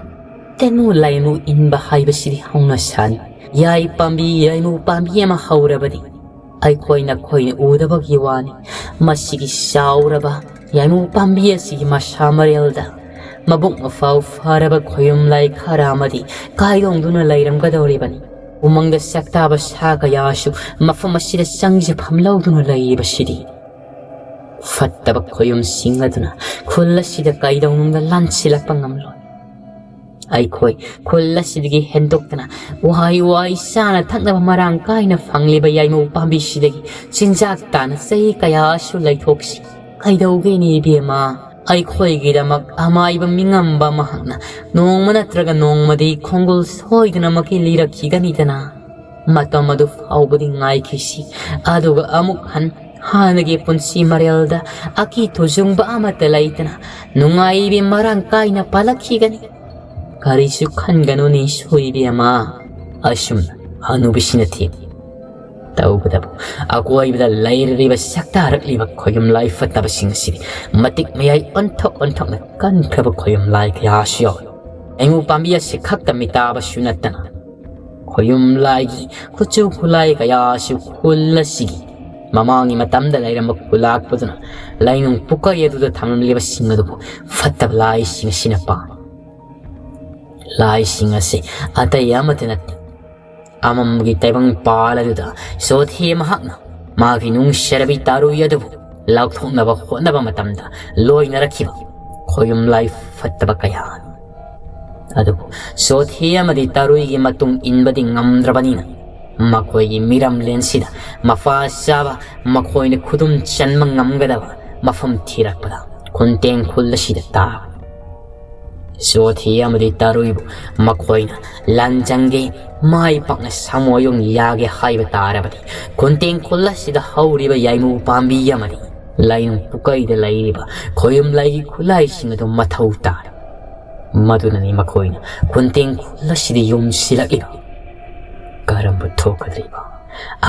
ꯇꯦꯅꯨ ꯂꯥꯏꯃꯨ ꯏꯟꯕ ꯍꯥꯏꯕꯁꯤꯗꯤ ꯍꯧꯅ ꯁꯥꯅꯤ꯫ ꯌꯥꯏ ꯄꯥꯝꯕꯤ, ꯌꯥꯏꯃꯨ ꯄꯥꯝꯕꯤ ꯑꯃ ꯍꯧꯔꯕꯗꯤ ꯑꯩꯈꯣꯏꯅ ꯈꯣꯏꯅ ꯎꯗꯕꯒꯤ ꯋꯥꯅꯤ꯫ ꯃꯁꯤꯒꯤ ꯆꯥꯎꯔꯕ ꯌꯥꯏꯃꯨ ꯄꯥꯝꯕꯤ ꯑꯁꯤꯒꯤ ꯃꯁꯥ ꯃꯔꯦꯜꯗ ꯃꯕꯨꯛ ꯃꯐꯥꯎ ꯐꯔꯕ ꯈꯣꯌꯨꯝ ꯂꯥꯏ ꯈꯔ ꯑꯃꯗꯤ ꯀꯥꯏꯗꯣꯡꯗꯨꯅ ꯂꯩꯔꯝꯒꯗꯧꯔꯤꯕꯅꯤ꯫ ꯎꯃꯪꯗ ꯁꯛꯇꯥꯕ ꯁꯥ ꯀꯌꯥꯁꯨ ꯃꯐꯝ ꯑꯁꯤꯗ ꯆꯪꯖꯐꯝ ꯂꯧꯗꯨꯅ ꯂꯩꯔꯤꯕꯁꯤꯗꯤ ꯐꯠꯇꯕ ꯈꯣꯌꯨꯝꯁꯤꯡ ꯑꯗꯨꯅ ꯈꯨꯜ ꯑꯁꯤꯗ ꯀꯩꯗꯧꯅꯨꯡꯗ ꯂꯥꯟꯁꯤꯜꯂꯛꯄ ꯉꯝꯂꯣꯏ꯫ ꯑꯩꯈꯣꯏ ꯈꯨꯜ ꯑꯁꯤꯗꯒꯤ ꯍꯦꯟꯗꯣꯛꯇꯅ ꯋꯥꯍꯩ ꯋꯥꯍꯩ ꯆꯥꯅ ꯊꯛꯅꯕ ꯃꯔꯥꯡ ꯀꯥꯏꯅ ꯐꯪꯂꯤꯕ ꯌꯥꯏꯃꯧ ꯄꯥꯝꯕꯤꯁꯤꯗꯒꯤ ꯆꯤꯟꯖꯥꯛ ꯇꯥꯅ ꯆꯍꯤ ꯀꯌꯥꯁꯨ ꯂꯩꯊꯣꯛꯁꯤ꯫ ꯀꯩꯗꯧꯒꯦꯅꯦ ꯏꯕꯦꯝꯃ? ꯑꯩꯈꯣꯏꯒꯤꯗꯃꯛ ꯑꯃꯥꯏꯕ ꯃꯤꯉꯝꯕ ꯃꯍꯥꯛꯅ ꯅꯣꯡꯃ ꯅꯠꯇ꯭ꯔꯒ ꯅꯣꯡꯃꯗꯤ ꯈꯣꯡꯒꯨꯜ ꯁꯣꯏꯗꯅꯃꯛꯀꯤ ꯂꯤꯔꯛꯈꯤꯒꯅꯤꯗꯅ꯫ ꯃꯇꯝ ꯑꯗꯨ ꯐꯥꯎꯕꯗꯤ ꯉꯥꯏꯈꯤꯁꯤ, ꯑꯗꯨꯒ ꯑꯃꯨꯛ ꯍꯟ ꯍꯥꯟꯅꯒꯤ ꯄꯨꯟꯁꯤ ꯃꯔꯦꯜꯗ ꯑꯀꯤ ꯊꯨꯖꯨꯡꯕ ꯑꯃꯠꯇ ꯂꯩꯇꯅ ꯅꯨꯡꯉꯥꯏꯕꯤ ꯃꯔꯥꯡ ꯀꯥꯏꯅ ꯄꯥꯜꯂꯛꯈꯤꯒꯅꯤ꯫ ꯀꯔꯤꯁꯨ ꯈꯟꯒꯅꯨꯅꯦ ꯁꯣꯏꯕꯤ ꯑꯃ꯫ ꯑꯁꯨꯝꯅ ꯍꯅꯨꯕꯤꯁꯤꯅ ꯊꯦꯝꯃꯤ꯫ ꯇꯧꯕꯇꯕꯨ ꯑꯀꯣꯏꯕꯗ ꯂꯩꯔꯤꯕ ꯁꯛꯇꯥꯔꯛꯂꯤꯕ ꯈꯣꯌꯨꯝ ꯂꯥꯏ ꯐꯠꯇꯕꯁꯤꯡ ꯑꯁꯤꯗꯤ ꯃꯇꯤꯛ ꯃꯌꯥꯏ ꯑꯣꯟꯊꯣꯛ ꯑꯣꯟꯊꯣꯛꯅ ꯀꯟꯈ꯭ꯔꯕ ꯈꯣꯌꯨꯝ ꯂꯥꯏ ꯀꯌꯥꯁꯨ ꯌꯥꯎꯏ꯫ ꯂꯩꯉꯨ ꯄꯥꯝꯕꯤ ꯑꯁꯤ ꯈꯛꯇ ꯃꯤꯇꯥꯕꯁꯨ ꯅꯠꯇꯅ ꯈꯣꯌꯨꯝ ꯂꯥꯏꯒꯤ ꯈꯨꯠꯁꯨ ꯈꯨꯠꯂꯥꯏ ꯀꯌꯥꯁꯨ ꯈꯨꯜ ꯑꯁꯤꯒꯤ ꯃꯃꯥꯡꯒꯤ ꯃꯇꯝꯗ ꯂꯩꯔꯝꯕ ꯈꯨꯂꯥꯛꯄꯗꯨꯅ ꯂꯩꯅꯨꯡ ꯄꯨꯀꯩ ꯑꯗꯨꯗ ꯊꯝꯂꯝꯂꯤꯕꯁꯤꯡ ꯑꯗꯨꯕꯨ ꯐꯠꯇꯕ ꯂꯥꯏꯁꯤꯡ ꯑꯁꯤꯅ ꯄꯥꯝꯃꯤ꯫ ꯂꯥꯏꯁꯤꯡ ꯑꯁꯤ ꯑꯇꯩ ꯑꯃꯠꯇ ꯅꯠꯇꯦ꯫ ꯑꯃꯝꯕꯒꯤ ꯇꯥꯏꯕꯪ ꯄꯥꯜ ꯑꯗꯨꯗ ꯆꯣꯊꯦ ꯃꯍꯥꯛꯅ ꯃꯥꯒꯤ ꯅꯨꯡꯁꯤꯔꯕꯤ ꯇꯥꯔꯨꯏ ꯑꯗꯨꯕꯨ ꯂꯥꯎꯊꯣꯛꯅꯕ ꯍꯣꯠꯅꯕ ꯃꯇꯝꯗ ꯂꯣꯏꯅꯔꯛꯈꯤꯕ ꯈꯣꯌꯨꯝ ꯂꯥꯏ ꯐꯠꯇꯕ ꯀꯌꯥꯅꯤ꯫ ꯑꯗꯨꯕꯨ ꯆꯣꯊꯦ ꯑꯃꯗꯤ ꯇꯥꯔꯨꯏꯒꯤ ꯃꯇꯨꯡ ꯏꯟꯕꯗꯤ ꯉꯝꯗ꯭ꯔꯕꯅꯤꯅ ꯃꯈꯣꯏꯒꯤ ꯃꯤꯔꯝꯂꯦꯟꯁꯤꯗ ꯃꯄꯥ ꯆꯥꯕ, ꯃꯈꯣꯏꯅ ꯈꯨꯗꯨꯝ ꯆꯟꯕ ꯉꯝꯒꯗꯕ ꯃꯐꯝ ꯊꯤꯔꯛꯄꯗ ꯈꯨꯟꯇꯦꯡ ꯈꯨꯜ ꯑꯁꯤꯗ ꯇꯥꯕꯅꯤ꯫ ꯆꯣꯊꯦ ꯑꯃꯗꯤ ꯇꯥꯔꯨꯏꯕꯨ ꯃꯈꯣꯏꯅ ꯂꯥꯟꯖꯪꯒꯦ, ꯃꯥꯏ ꯄꯥꯛꯅ ꯁꯥꯃꯣꯌꯨꯡ ꯌꯥꯒꯦ ꯍꯥꯏꯕ ꯇꯥꯔꯕꯗꯤ ꯈꯨꯟꯇꯦꯡ ꯈꯨꯜ ꯑꯁꯤꯗ ꯍꯧꯔꯤꯕ ꯌꯥꯏꯃꯨ ꯄꯥꯝꯕꯤ ꯑꯃꯗꯤ ꯂꯥꯏꯅꯨꯡ ꯄꯨꯀꯩꯗ ꯂꯩꯔꯤꯕ ꯈꯣꯌꯨꯝ ꯂꯥꯏꯒꯤ ꯈꯨꯠꯂꯥꯏꯁꯤꯡ ꯑꯗꯨ ꯃꯊꯧ ꯇꯥꯔꯦ꯫ ꯃꯗꯨꯅꯅꯤ ꯃꯈꯣꯏꯅ ꯈꯨꯟꯇꯦꯡ ꯈꯨꯜ ꯑꯁꯤꯗ ꯌꯨꯝꯁꯤꯜꯂꯛꯂꯤꯕ꯫ ꯀꯔꯝꯕ ꯊꯣꯛꯀꯗꯧꯔꯤꯕ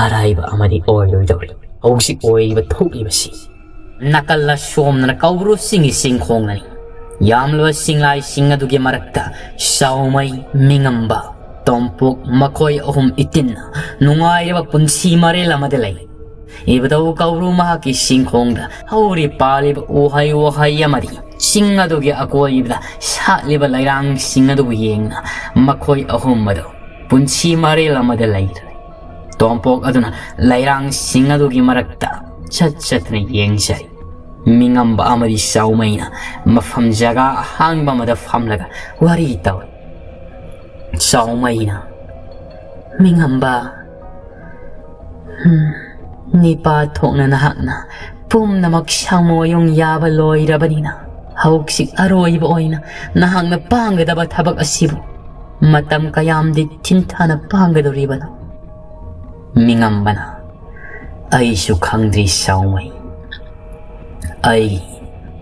ꯑꯔꯥꯏꯕ ꯑꯃꯗꯤ ꯑꯣꯏꯔꯣꯏꯗꯧꯔꯤ ꯍꯧꯖꯤꯛ ꯑꯣꯏꯔꯤꯕ ꯊꯣꯛꯂꯤꯕꯁꯤ? ꯅꯥꯀꯜ ꯑꯁꯣꯝꯗꯅ ꯀꯧꯕ꯭ꯔꯨ ꯆꯤꯡꯒꯤ ꯆꯤꯡꯈꯣꯡꯅꯅꯤ꯫ ꯌꯥꯝꯂꯕ ꯆꯤꯡꯂꯥꯏꯁꯤꯡ ꯑꯗꯨꯒꯤ ꯃꯔꯛꯇ ꯆꯥꯎꯃꯩ, ꯃꯤꯉꯝꯕ, ꯇꯣꯝꯄꯣꯛ ꯃꯈꯣꯏ ꯑꯍꯨꯝ ꯏꯇꯤꯟꯅ ꯅꯨꯡꯉꯥꯏꯔꯕ ꯄꯨꯟꯁꯤ ꯃꯔꯦꯜ ꯑꯃꯗ ꯂꯩ꯫ ꯏꯕꯨꯙꯧ ꯀꯧꯕ꯭ꯔꯨ ꯃꯍꯥꯛꯀꯤ ꯆꯤꯡꯈꯣꯡꯗ ꯍꯧꯔꯤ ꯄꯥꯜꯂꯤꯕ ꯎꯍꯩ ꯋꯥꯍꯩ ꯑꯃꯗꯤ ꯆꯤꯡ ꯑꯗꯨꯒꯤ ꯑꯀꯣꯏꯕꯗ ꯁꯥꯠꯂꯤꯕ ꯂꯩꯔꯥꯡꯁꯤꯡ ꯑꯗꯨꯕꯨ ꯌꯦꯡꯅ ꯃꯈꯣꯏ ꯑꯍꯨꯝ ꯑꯗꯨ ꯄꯨꯟꯁꯤ ꯃꯔꯦꯜ ꯑꯃꯗ ꯂꯩꯔꯦ꯫ ꯇꯣꯝꯄꯣꯛ ꯑꯗꯨꯅ ꯂꯩꯔꯥꯡꯁꯤꯡ ꯑꯗꯨꯒꯤ ꯃꯔꯛꯇ ꯆꯠ ꯆꯠꯇꯨꯅ ꯌꯦꯡꯖꯔꯤ꯫ ꯃꯤꯉꯝꯕ ꯑꯃꯗꯤ ꯆꯥꯎꯃꯩꯅ ꯃꯐꯝ ꯖꯒꯥ ꯑꯍꯥꯡꯕ ꯑꯃꯗ ꯐꯝꯂꯒ ꯋꯥꯔꯤ ꯇꯧꯔꯤ꯫ ꯆꯥꯎꯃꯩꯅ, "ꯃꯤꯉꯝꯕ, ꯍꯝ, ꯅꯤꯄꯥ ꯊꯣꯛꯅ ꯅꯍꯥꯛꯅ ꯄꯨꯝꯅꯃꯛ ꯁꯥꯃꯣꯌꯨꯡ ꯌꯥꯕ ꯂꯣꯏꯔꯕꯅꯤꯅ, ꯍꯧꯖꯤꯛ ꯑꯔꯣꯏꯕ ꯑꯣꯏꯅ ꯅꯍꯥꯛꯅ ꯄꯥꯡꯒꯗꯕ ꯊꯕꯛ ꯑꯁꯤꯕꯨ ꯃꯇꯝ ꯀꯌꯥꯝꯗꯤ ꯊꯤꯟꯊꯅ ꯄꯥꯡꯒꯗꯧꯔꯤꯕꯅꯣ?" ꯃꯤꯉꯝꯕꯅ, "ꯑꯩꯁꯨ ꯈꯪꯗ꯭ꯔꯤ ꯆꯥꯎꯃꯩ꯫ ꯑꯩ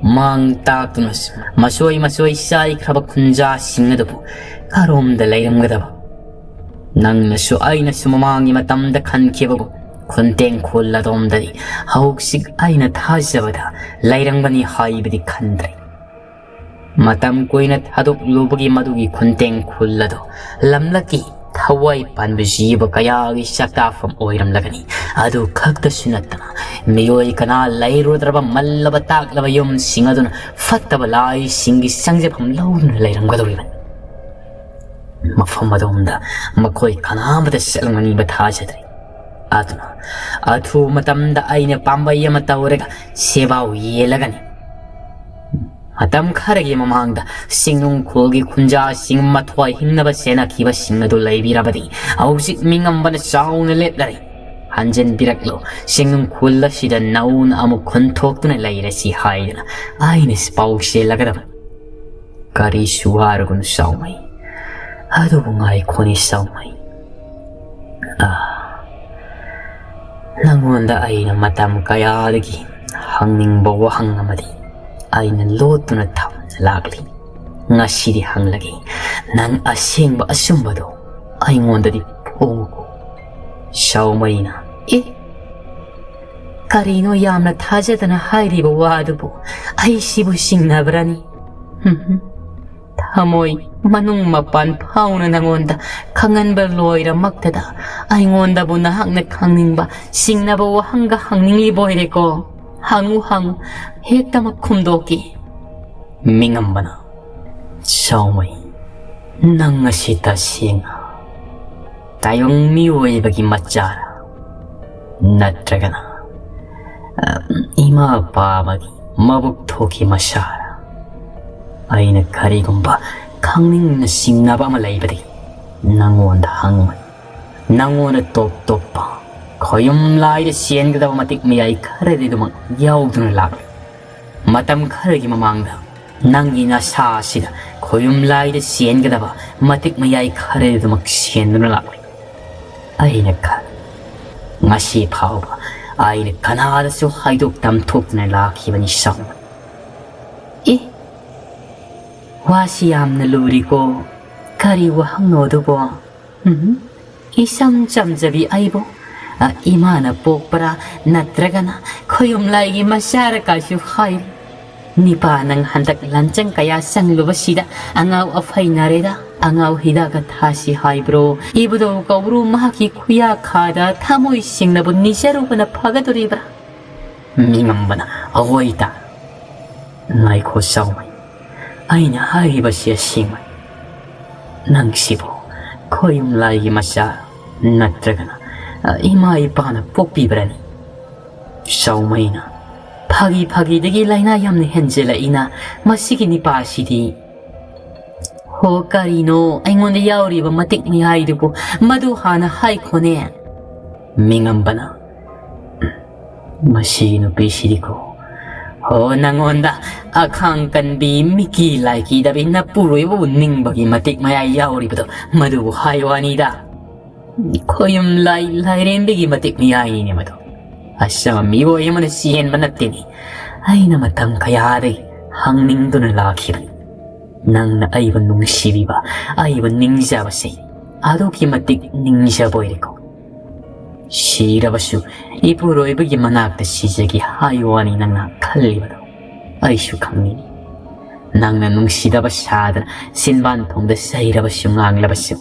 ꯃꯥꯡ ꯇꯥꯛꯇꯨꯅ ꯃꯁꯣꯏ ꯃꯁꯣꯏ ꯆꯥꯏꯈ꯭ꯔꯕ ꯈꯨꯟꯖꯥꯁꯤꯡ ꯑꯗꯨꯕꯨ ꯀꯔꯣꯝꯗ ꯂꯩꯔꯝꯒꯗꯕ?" ꯅꯪꯅꯁꯨ ꯑꯩꯅꯁꯨ ꯃꯃꯥꯡꯒꯤ ꯃꯇꯝꯗ ꯈꯟꯈꯤꯕꯒꯨꯝ ꯈꯨꯟꯇꯦꯡ ꯈꯨꯜ ꯑꯗꯣꯝꯗꯗꯤ ꯍꯧꯖꯤꯛ ꯑꯩꯅ ꯊꯥꯖꯕꯗ ꯂꯩꯔꯝꯒꯅꯤ ꯍꯥꯏꯕꯗꯤ ꯈꯟꯗ꯭ꯔꯦ꯫ ꯃꯇꯝ ꯀꯨꯏꯅ ꯊꯥꯗꯣꯛꯂꯨꯕꯒꯤ ꯃꯗꯨꯒꯤ ꯈꯨꯟꯇꯦꯡ ꯈꯨꯜ ꯑꯗꯨ ꯂꯝꯂꯛꯀꯤ ꯊꯋꯥꯏ ꯄꯥꯟꯕ ꯖꯤꯕ ꯀꯌꯥꯒꯤ ꯆꯥꯛꯇꯥꯐꯝ ꯑꯣꯏꯔꯝꯂꯒꯅꯤ꯫ ꯑꯗꯨ ꯈꯛꯇꯁꯨ ꯅꯠꯇꯅ ꯃꯤꯑꯣꯏ ꯀꯅꯥ ꯂꯩꯔꯨꯗ꯭ꯔꯕ ꯃꯜꯂꯕ ꯇꯥꯛꯂꯕ ꯌꯨꯝꯁꯤꯡ ꯑꯗꯨꯅ ꯐꯠꯇꯕ ꯂꯥꯏꯁꯤꯡꯒꯤ ꯆꯪꯖꯐꯝ ꯂꯧꯗꯨꯅ ꯂꯩꯔꯝꯒꯗꯧꯔꯤꯕꯅꯤ꯫ ꯃꯐꯝ ꯑꯗꯣꯝꯗ ꯃꯈꯣꯏ ꯀꯅꯥꯃꯇ ꯆꯠꯂꯝꯒꯅꯤꯕ ꯊꯥꯖꯗ꯭ꯔꯦ꯫ ꯑꯗꯨꯅ ꯑꯊꯨꯕ ꯃꯇꯝꯗ ꯑꯩꯅ ꯄꯥꯝꯕꯩ ꯑꯃ ꯇꯧꯔꯒ ꯁꯦꯕꯥꯎ ꯌꯦꯜꯂꯒꯅꯤ꯫ ꯃꯇꯝ ꯈꯔꯒꯤ ꯃꯃꯥꯡꯗ ꯆꯤꯡꯅꯨꯡꯈꯣꯜꯒꯤ ꯈꯨꯟꯖꯥꯁꯤꯡ ꯃꯊ꯭ꯋꯥꯏ ꯍꯤꯡꯅꯕ ꯆꯦꯟꯅꯈꯤꯕꯁꯤꯡ ꯑꯗꯨ ꯂꯩꯕꯤꯔꯕꯗꯤ ꯍꯧꯖꯤꯛ ꯃꯤꯉꯝꯕꯅ ꯆꯥꯎꯅ ꯂꯦꯞꯂꯔꯦ꯫ ꯍꯟꯖꯤꯟꯕꯤꯔꯛꯂꯣ, ꯆꯤꯡꯅꯨꯡꯈꯣꯜ ꯑꯁꯤꯗ ꯅꯧꯅ ꯑꯃꯨꯛ ꯈꯨꯟ ꯊꯣꯛꯇꯨꯅ ꯂꯩꯔꯁꯤ ꯍꯥꯏꯗꯅ ꯑꯩꯅ ꯄꯥꯎ ꯆꯦꯜꯂꯒꯗꯕꯅꯤ꯫ ꯀꯔꯤꯁꯨ ꯋꯥꯔꯨꯒꯅꯨ ꯆꯥꯎꯃꯩ꯫ ꯑꯗꯨꯕꯨ ꯉꯥꯏꯈꯣꯅꯦ ꯆꯥꯎꯃꯩ꯫ ꯑꯥ, ꯅꯪꯉꯣꯟꯗ ꯑꯩꯅ ꯃꯇꯝ ꯀꯌꯥꯗꯒꯤ ꯍꯪꯅꯤꯡꯕ ꯋꯥꯍꯪ ꯑꯃꯗꯤ ꯑꯩꯅ ꯂꯣꯠꯇꯨꯅ ꯊꯝꯗꯨꯅ ꯂꯥꯛꯂꯤ꯫ ꯉꯁꯤꯗꯤ ꯍꯪꯂꯒꯦ꯫ ꯅꯪ ꯑꯁꯦꯡꯕ ꯑꯆꯨꯝꯕꯗꯣ ꯑꯩꯉꯣꯟꯗꯗꯤ ꯐꯣꯡꯉꯨꯀꯣ꯫ ꯆꯥꯎꯃꯩꯅ, "ꯑꯦ, ꯀꯔꯤꯅꯣ ꯌꯥꯝꯅ ꯊꯥꯖꯗꯅ ꯍꯥꯏꯔꯤꯕ ꯋꯥ ꯑꯗꯨꯕꯨ? ꯑꯩ ꯁꯤꯕꯨ ꯆꯤꯡꯅꯕ꯭ꯔꯅꯤ? ꯍꯝ, ꯊꯃꯣꯏ ꯃꯅꯨꯡ ꯃꯄꯥꯟ ꯐꯥꯎꯅ ꯅꯉꯣꯟꯗ ꯈꯪꯍꯟꯕ ꯂꯣꯏꯔꯃꯛꯇꯗ ꯑꯩꯉꯣꯟꯗꯕꯨ ꯅꯍꯥꯛꯅ ꯈꯪꯅꯤꯡꯕ ꯆꯤꯡꯅꯕ ꯋꯥꯍꯪꯒ ꯍꯪꯅꯤꯡꯂꯤꯕ ꯑꯣꯏꯔꯦꯀꯣ? ꯍꯪꯉꯨ, ꯍꯪꯉꯨ, ꯍꯦꯛꯇꯃꯛ ꯈꯨꯝꯗꯣꯛꯀꯦ꯫" ꯃꯤꯉꯝꯕꯅ, "ꯆꯥꯎꯃꯩ, ꯅꯪ ꯑꯁꯤ ꯇꯁꯦꯡꯅ ꯇꯥꯏꯕꯪ ꯃꯤꯑꯣꯏꯕꯒꯤ ꯃꯆꯥꯔ? ꯅꯠꯇ꯭ꯔꯒꯅ, ꯑ, ꯏꯃꯥ ꯏꯄꯥ ꯑꯃꯒꯤ ꯃꯕꯨꯛ ꯊꯣꯛꯈꯤ ꯃꯆꯥꯔ? ꯑꯩꯅ ꯀꯔꯤꯒꯨꯝꯕ ꯈꯪꯅꯤꯡꯅ ꯆꯤꯡꯅꯕ ꯑꯃ ꯂꯩꯕꯗꯤ ꯅꯪꯉꯣꯟꯗ ꯍꯪꯕꯅꯤ꯫ ꯅꯪꯉꯣꯟꯗ ꯇꯣꯞ ꯇꯣꯞꯄ ꯈꯣꯌꯨꯝ ꯂꯥꯏꯗ ꯆꯦꯟꯒꯗꯕ ꯃꯇꯤꯛ ꯃꯌꯥꯏ ꯈꯔꯗꯤ ꯑꯗꯨꯃꯛ ꯌꯥꯎꯗꯨꯅ ꯂꯥꯛꯂꯤ꯫ ꯃꯇꯝ ꯈꯔꯒꯤ ꯃꯃꯥꯡꯗ ꯅꯪꯒꯤ ꯅꯁꯥ ꯑꯁꯤꯗ ꯈꯣꯌꯨꯝ ꯂꯥꯏꯗ ꯆꯦꯟꯒꯗꯕ ꯃꯇꯤꯛ ꯃꯌꯥꯏ ꯈꯔꯗꯤ ꯑꯗꯨꯃꯛ ꯆꯦꯟꯗꯨꯅ ꯂꯥꯛꯂꯤ꯫ ꯑꯩꯅ ꯈꯜꯂꯤ, ꯉꯁꯤ ꯐꯥꯎꯕ ꯑꯩꯅ ꯀꯅꯥꯗꯁꯨ ꯍꯥꯏꯗꯣꯛ ꯇꯝꯊꯣꯛꯇꯨꯅ ꯂꯥꯛꯈꯤꯕꯅꯤ ꯆꯥꯎꯃꯩ꯫" "ꯑꯦ, ꯋꯥꯁꯤ ꯌꯥꯝꯅ ꯂꯨꯔꯤꯀꯣ꯫ ꯀꯔꯤ ꯋꯥꯍꯪꯅꯣ ꯑꯗꯨꯕꯣ?" "ꯎꯝ, ꯏꯆꯝ ꯆꯝꯖꯕꯤ ꯑꯩꯕꯨ, ꯑ, ꯏꯃꯥꯅ ꯄꯣꯛꯄꯔꯥ ꯅꯠꯇ꯭ꯔꯒꯅ ꯈꯣꯌꯨꯝ ꯂꯥꯏꯒꯤ ꯃꯆꯥꯔ ꯀꯥꯏꯁꯨ ꯍꯥꯏꯔꯤ꯫ ꯅꯤꯄꯥ, ꯅꯪ ꯍꯟꯗꯛ ꯂꯥꯟꯆꯪ ꯀꯌꯥ ꯆꯪꯂꯨꯕꯁꯤꯗ ꯑꯉꯥꯎ ꯑꯐꯩ ꯅꯥꯔꯦꯗ꯫ ꯑꯉꯥꯎ ꯍꯤꯗꯥꯛꯀ ꯊꯥꯁꯤ ꯍꯥꯏꯕ꯭ꯔꯣ? ꯏꯕꯨꯙꯧ ꯀꯧꯕ꯭ꯔꯨ ꯃꯍꯥꯛꯀꯤ ꯈꯨꯌꯥꯈꯥꯗ ꯊꯃꯣꯏ ꯁꯦꯡꯅꯕꯨ ꯅꯤꯖꯔꯨꯕꯅ ꯐꯒꯗꯣꯔꯤꯕ꯭ꯔꯥ? ꯃꯤꯉꯝꯕꯅ, ꯑꯋꯣꯏꯇ꯫ ꯉꯥꯏꯈꯣ ꯆꯥꯎꯃꯩ, ꯑꯩꯅ ꯍꯥꯏꯔꯤꯕꯁꯤ ꯑꯁꯦꯡꯕꯅꯤ꯫ ꯅꯪꯁꯤꯕꯨ ꯈꯣꯌꯨꯝ ꯂꯥꯏꯒꯤ ꯃꯆꯥ ꯅꯠꯇ꯭ꯔꯒꯅ, ꯑ, ꯏꯃꯥ ꯏꯄꯥꯅ ꯄꯣꯛꯄꯤꯕ꯭ꯔꯅꯤ? ꯆꯥꯎꯃꯩꯅ, ꯐꯥꯒꯤ ꯐꯥꯒꯤꯗꯒꯤ ꯂꯥꯏꯅꯥ ꯌꯥꯝꯅ ꯍꯦꯟꯖꯤꯜꯂꯛꯏꯅ ꯃꯁꯤꯒꯤ ꯅꯤꯄꯥꯁꯤꯗꯤ꯫ ꯍꯣ, ꯀꯔꯤꯅꯣ ꯑꯩꯉꯣꯟꯗ ꯌꯥꯎꯔꯤꯕ ꯃꯇꯤꯛ ꯃꯌꯥꯏꯗꯨꯕꯨ? ꯃꯗꯨ ꯍꯥꯟꯅ ꯍꯥꯏꯈꯣꯅꯦ꯫ ꯃꯤꯉꯝꯕꯅ, ꯃꯁꯤꯒꯤ ꯅꯨꯄꯤꯁꯤꯗꯤꯀꯣ, ꯍꯣ, ꯅꯪꯉꯣꯟꯗ ꯑꯈꯥꯡ ꯀꯟꯕꯤ, ꯃꯤꯀꯤ ꯂꯥꯏꯀꯤꯗꯕꯤ ꯅꯄꯨꯔꯣꯏꯕꯕꯨ ꯅꯤꯡꯕꯒꯤ ꯃꯇꯤꯛ ꯃꯌꯥꯏ ꯌꯥꯎꯔꯤꯕꯗꯣ, ꯃꯗꯨꯕꯨ ꯍꯥꯏ ꯋꯥꯅꯤꯗ꯫ ꯈꯣꯌꯨꯝ ꯂꯥꯏ ꯂꯥꯏꯔꯦꯝꯕꯤꯒꯤ ꯃꯇꯤꯛ ꯃꯌꯥꯏꯅꯤꯅꯦ ꯃꯗꯨ꯫ ꯑꯆꯝꯕ ꯃꯤꯑꯣꯏ ꯑꯃꯅ ꯆꯦꯟꯕ ꯅꯠꯇꯦꯅꯦ꯫ ꯑꯩꯅ ꯃꯇꯝ ꯀꯌꯥꯗꯒꯤ ꯍꯪꯅꯤꯡꯗꯨꯅ ꯂꯥꯛꯈꯤꯕꯅꯤ꯫ ꯅꯪꯅ ꯑꯩꯕꯨ ꯅꯨꯡꯁꯤꯕꯤꯕ, ꯑꯩꯕꯨ ꯅꯤꯡꯖꯕꯁꯦ ꯑꯗꯨꯛꯀꯤ ꯃꯇꯤꯛ ꯅꯤꯡꯖꯕ ꯑꯣꯏꯔꯦꯀꯣ꯫ ꯁꯤꯔꯕꯁꯨ ꯏꯄꯨꯔꯣꯏꯕꯒꯤ ꯃꯅꯥꯛꯇ ꯁꯤꯖꯒꯦ ꯍꯥꯏ ꯋꯥꯅꯤ ꯅꯪꯅ ꯈꯜꯂꯤꯕꯗꯣ ꯑꯩꯁꯨ ꯈꯪꯉꯤ꯫ ꯅꯪꯅ ꯅꯨꯡꯁꯤꯗꯕ ꯁꯥꯗꯅ ꯆꯤꯟꯕꯥꯟ ꯊꯣꯡꯗ ꯆꯩꯔꯕꯁꯨ ꯉꯥꯡꯂꯕꯁꯨ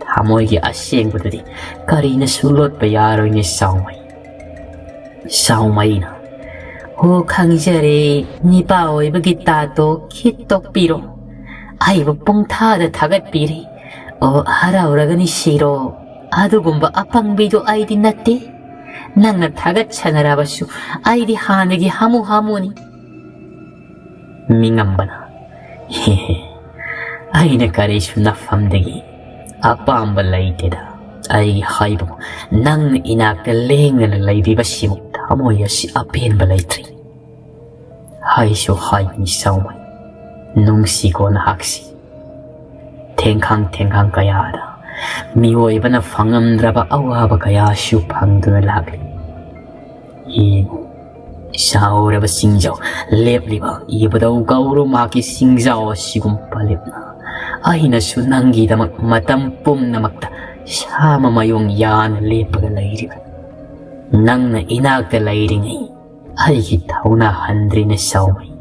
ꯊꯃꯣꯏꯒꯤ ꯑꯁꯦꯡꯕꯗꯨꯗꯤ ꯀꯔꯤꯅꯁꯨ ꯂꯣꯠꯄ ꯌꯥꯔꯣꯏꯅꯦ ꯆꯥꯎꯃꯩ꯫ ꯆꯥꯎꯃꯩꯅ, ꯍꯣ ꯈꯪꯖꯔꯦ, ꯅꯤꯄꯥ ꯑꯣꯏꯕꯒꯤ ꯇꯥꯠꯇꯣ ꯈꯤꯠ ꯇꯣꯛꯄꯤꯔꯣ꯫ ꯑꯩꯕꯨ ꯄꯨꯡꯊꯥꯗ ꯊꯥꯒꯠꯄꯤꯔꯦ꯫ ꯑꯣ ꯍꯔꯥꯎꯔꯒꯅꯤ ꯁꯤꯔꯣ꯫ ꯑꯗꯨꯒꯨꯝꯕ ꯑꯄꯪꯕꯤꯗꯣ ꯑꯩꯗꯤ ꯅꯠꯇꯦ꯫ ꯅꯪꯅ ꯊꯥꯒꯠ ꯁꯥꯟꯅꯔꯕꯁꯨ ꯑꯩꯗꯤ ꯍꯥꯟꯅꯒꯤ ꯍꯥꯃꯨ ꯍꯥꯃꯨꯅꯤ꯫ ꯃꯤꯉꯝꯕꯅ, ꯍꯦ ꯍꯦ, ꯑꯩꯅ ꯀꯔꯤꯁꯨ ꯅꯐꯝꯗꯒꯤ ꯑꯄꯥꯝꯕ ꯂꯩꯇꯦꯗ꯫ ꯑꯩ ꯍꯥꯏꯕꯕꯨ ꯅꯪꯅ ꯏꯅꯥꯛꯇ ꯂꯦꯡꯗꯅ ꯂꯩꯕꯤꯕꯁꯤꯃꯨꯛ ꯊꯃꯣꯏ ꯑꯁꯤ ꯑꯄꯦꯟꯕ ꯂꯩꯇ꯭ꯔꯤ꯫ ꯍꯥꯏꯁꯨ ꯍꯥꯏꯕꯅꯤ ꯆꯥꯎꯃꯩ, ꯅꯨꯡꯁꯤꯀꯣ ꯅꯍꯥꯛꯁꯤ꯫ ꯊꯦꯡꯈꯥꯡ ꯊꯦꯡꯈꯥꯡ ꯀꯌꯥꯗ ꯃꯤꯑꯣꯏꯕꯅ ꯐꯪꯉꯝꯗ꯭ꯔꯕ ꯑꯋꯥꯕ ꯀꯌꯥꯁꯨ ꯐꯪꯗꯨꯅ ꯂꯥꯛꯂꯤ꯫ ꯌꯦꯡꯉꯨ, ꯆꯥꯎꯔꯕ ꯆꯤꯡꯖꯥꯎ ꯂꯦꯞꯂꯤꯕ ꯏꯕꯨꯙꯧ ꯒꯧꯔꯨ ꯃꯍꯥꯛꯀꯤ ꯆꯤꯡꯖꯥꯎ ꯑꯁꯤꯒꯨꯝ ꯄꯂꯦꯞꯅ ꯑꯩꯅꯁꯨ ꯅꯪꯒꯤꯗꯃꯛ ꯃꯇꯝ ꯄꯨꯝꯅꯃꯛꯇ ꯁꯥ ꯃꯃꯥꯌꯣꯡ ꯌꯥꯅ ꯂꯦꯞꯄꯒ ꯂꯩꯔꯤꯕ ꯅꯪꯅ ꯏꯅꯥꯛꯇ ꯂꯩꯔꯤꯉꯩ ꯑꯩꯒꯤ ꯊꯧꯅꯥ ꯍꯟꯗ꯭ꯔꯤꯅ ꯁꯥꯎꯃꯩ꯫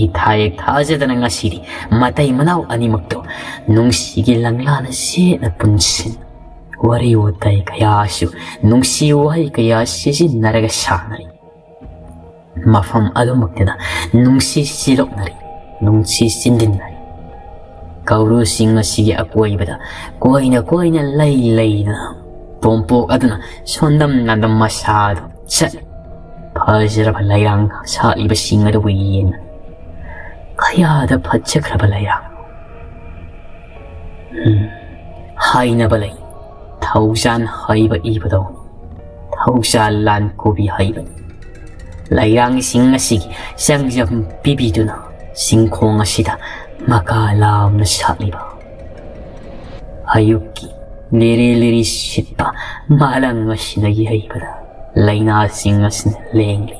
ꯏꯊꯥ ꯌꯦꯛ ꯊꯥꯖꯗꯅ ꯉꯁꯤꯗꯤ ꯃꯇꯩ ꯃꯅꯥꯎ ꯑꯅꯤꯃꯛꯇꯣ ꯅꯨꯡꯁꯤꯒꯤ ꯂꯪꯂꯥꯅ ꯁꯦꯠꯅ ꯄꯨꯟꯁꯤꯟ ꯋꯥꯔꯤ ꯋꯥꯇꯥꯏ ꯀꯌꯥꯁꯨ ꯅꯨꯡꯁꯤ ꯋꯥꯍꯩ ꯀꯌꯥ ꯁꯤꯖꯤꯟꯅꯔꯒ ꯁꯥꯟꯅꯔꯤ꯫ ꯃꯐꯝ ꯑꯗꯨꯃꯛꯇꯗ ꯅꯨꯡꯁꯤ ꯁꯤꯂꯣꯛꯅꯔꯤ, ꯅꯨꯡꯁꯤ ꯆꯤꯟꯗꯤꯟꯅꯔꯤ꯫ ꯀꯧꯔꯨꯁꯤꯡ ꯑꯁꯤꯒꯤ ꯑꯀꯣꯏꯕꯗ ꯀꯣꯏꯅ ꯀꯣꯏꯅ ꯂꯩ ꯂꯩꯗꯅ ꯇꯣꯝꯄꯣꯛ ꯑꯗꯨꯅ ꯁꯣꯟꯗꯝ ꯅꯥꯟꯗꯝ ꯃꯁꯥꯗꯨ ꯆꯠꯂꯤ꯫ ꯐꯖꯔꯕ ꯂꯩꯔꯥꯡ ꯁꯥꯠꯂꯤꯕꯁꯤꯡ ꯑꯗꯨꯕꯨ ꯌꯦꯡꯅ ꯀꯌꯥꯗ ꯐꯖꯈ꯭ꯔꯕ ꯂꯩꯔꯥꯡ꯫ ꯎꯝ, ꯍꯥꯏꯅꯕ ꯂꯩ, ꯊꯧꯖꯥꯟ ꯍꯩꯕ ꯏꯕꯗꯧ ꯊꯧꯖꯥꯜ ꯂꯥꯟ ꯀꯣꯕꯤ ꯍꯩꯕꯅꯤ꯫ ꯂꯩꯔꯥꯡꯁꯤꯡ ꯑꯁꯤꯒꯤ ꯆꯪꯖꯝ ꯄꯤꯕꯤꯗꯨꯅ ꯆꯤꯡꯈꯣꯡ ꯑꯁꯤꯗ ꯃꯀꯥ ꯂꯥꯝꯅ ꯁꯥꯠꯂꯤꯕ ꯑꯌꯨꯛꯀꯤ ꯂꯤꯔꯤ ꯂꯤꯔꯤ ꯁꯤꯠꯄ ꯃꯥꯂꯪ ꯑꯁꯤꯅ ꯌꯩꯕꯗ ꯂꯩꯅꯥꯁꯤꯡ ꯑꯁꯤꯅ ꯂꯦꯡꯂꯤ꯫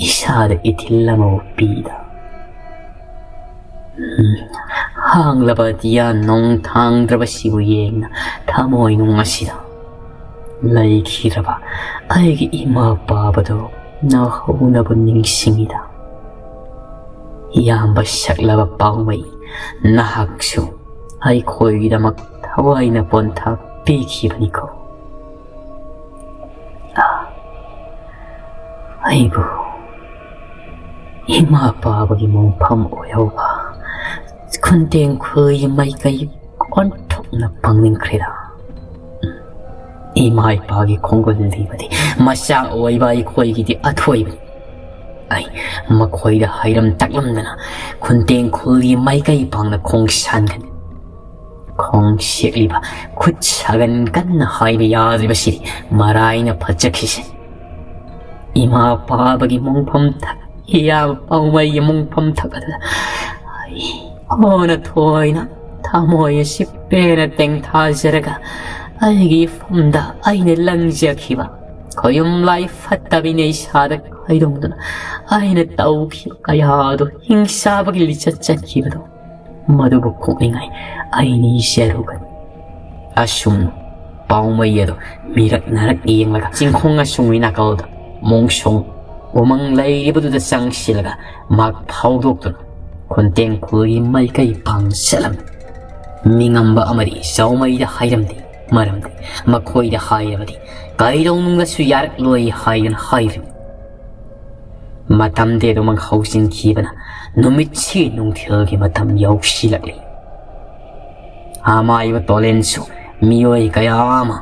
ꯏꯁꯥꯗ ꯏꯊꯤꯜ ꯑꯃꯕꯨ ꯄꯤꯗ꯫ ꯎꯝ, ꯍꯥꯡꯂꯕ ꯑꯇꯤꯌꯥ ꯅꯣꯡ ꯊꯥꯡꯗ꯭ꯔꯕꯁꯤꯕꯨ ꯌꯦꯡꯅ ꯊꯃꯣꯏ ꯅꯨꯡ ꯑꯁꯤꯗ ꯂꯩꯈꯤꯗ꯭ꯔꯕ ꯑꯩꯒꯤ ꯏꯃꯥ ꯄꯥꯕꯗꯣ ꯅꯧꯍꯧꯅꯕ ꯅꯤꯡꯁꯤꯡꯉꯤꯗ꯫ ꯏꯌꯥꯝꯕ ꯁꯛꯂꯕ ꯄꯥꯎꯃꯩ, ꯅꯍꯥꯛꯁꯨ ꯑꯩꯈꯣꯏꯒꯤꯗꯃꯛ ꯊꯋꯥꯏꯅ ꯄꯣꯟꯊꯥ ꯄꯤꯈꯤꯕꯅꯤꯀꯣ꯫ ꯑꯩꯕꯨ ꯏꯃꯥ ꯄꯥꯕꯒꯤ ꯃꯣꯡꯐꯝ ꯑꯣꯏꯍꯧꯕ ꯈꯨꯟꯇꯦꯡ ꯈꯨꯜꯒꯤ ꯃꯥꯏꯀꯩ ꯑꯣꯟꯊꯣꯛꯅ ꯄꯥꯡꯅꯤꯡꯈ꯭ꯔꯦꯗ꯫ ꯏꯃꯥ ꯏꯄꯥꯒꯤ ꯈꯣꯡꯒꯨꯜ ꯂꯤꯕꯗꯤ ꯃꯆꯥ ꯑꯣꯏꯕ ꯑꯩꯈꯣꯏꯒꯤꯗꯤ ꯑꯊꯣꯏꯕꯅꯤ꯫ ꯑꯩ ꯃꯈꯣꯏꯗ ꯍꯩꯔꯝ ꯇꯥꯛꯂꯝꯗꯅ ꯈꯨꯟꯇꯦꯡ ꯈꯨꯜꯒꯤ ꯃꯥꯏꯀꯩ ꯄꯥꯡꯅ ꯈꯣꯡ ꯁꯥꯟꯒꯅꯤ꯫ ꯈꯣꯡ ꯁꯦꯛꯂꯤꯕ ꯈꯨꯠ ꯁꯥꯒꯟ ꯀꯟꯅ ꯍꯥꯏꯕ ꯌꯥꯗ꯭ꯔꯤꯕꯁꯤꯗꯤ ꯃꯔꯥꯏꯅ ꯐꯠꯆꯈꯤꯁꯦ꯫ ꯏꯃꯥ ꯄꯥꯕꯒꯤ ꯃꯣꯡꯐꯝ ꯊꯛ, ꯏꯌꯥ ꯄꯥꯎꯃꯩꯒꯤ ꯃꯣꯡꯐꯝ ꯊꯛ ꯑꯗꯨꯗ ꯑꯩ ꯑꯣꯟꯅ ꯊꯣꯏꯅ ꯊꯃꯣꯏ ꯑꯁꯤ ꯄꯦꯟꯅ ꯇꯦꯡꯊꯥꯖꯔꯒ ꯑꯩꯒꯤ ꯏꯐꯝꯗ ꯑꯩꯅ ꯂꯪꯖꯈꯤꯕ ꯈꯣꯌꯨꯝ ꯂꯥꯏ ꯐꯠꯇꯕꯤꯅ ꯏꯁꯥꯗ ꯈꯥꯏꯗꯣꯡꯗꯨꯅ ꯑꯩꯅ ꯇꯧꯈꯤꯕ ꯀꯌꯥꯗꯣ ꯍꯤꯡꯁꯥꯕꯒꯤ ꯂꯤꯆꯠ ꯆꯠꯈꯤꯕꯗꯣ ꯃꯗꯨꯕꯨ ꯀꯣꯛꯅꯤꯡꯉꯥꯏ ꯑꯩ ꯅꯤꯖꯔꯨꯒꯅꯤ꯫ ꯑꯁꯨꯝ ꯄꯥꯎꯃꯩ ꯑꯗꯨ ꯃꯤꯔꯛ ꯅꯥꯔꯛ ꯌꯦꯡꯂꯒ ꯆꯤꯡꯈꯣꯡ ꯑꯁꯨꯡꯒꯤ ꯅꯥꯀꯜꯗ ꯃꯣꯡꯁꯣꯡ ꯎꯃꯪ ꯂꯩꯔꯤꯕꯗꯨꯗ ꯆꯪꯁꯤꯜꯂꯒ ꯃꯍꯥꯛ ꯐꯥꯎꯗꯣꯛꯇꯨꯅ ꯈꯨꯟꯇꯦꯡ ꯈꯨꯜꯒꯤ ꯃꯥꯏꯀꯩ ꯄꯥꯡ ꯆꯠꯂꯝꯃꯤ꯫ ꯃꯤꯉꯝꯕ ꯑꯃꯗꯤ ꯆꯥꯎꯃꯩꯗ ꯍꯥꯏꯔꯝꯗꯦ, ꯃꯔꯝꯗꯤ ꯃꯈꯣꯏꯗ ꯍꯥꯏꯔꯕꯗꯤ ꯀꯩꯗꯧꯅꯨꯡꯗꯁꯨ ꯌꯥꯔꯛꯂꯣꯏ ꯍꯥꯏꯗꯨꯅ ꯍꯥꯏꯔꯤꯕꯅꯤ꯫ ꯃꯇꯝꯗꯤ ꯑꯗꯨꯃꯛ ꯍꯧꯖꯤꯟꯈꯤꯕꯅ ꯅꯨꯃꯤꯠꯁꯤ ꯅꯨꯡꯊꯤꯜꯒꯤ ꯃꯇꯝ ꯌꯧꯁꯤꯜꯂꯛꯂꯤ꯫ ꯑꯃꯥꯏꯕ ꯇꯣꯂꯦꯟꯁꯨ ꯃꯤꯑꯣꯏ ꯀꯌꯥ ꯑꯃ,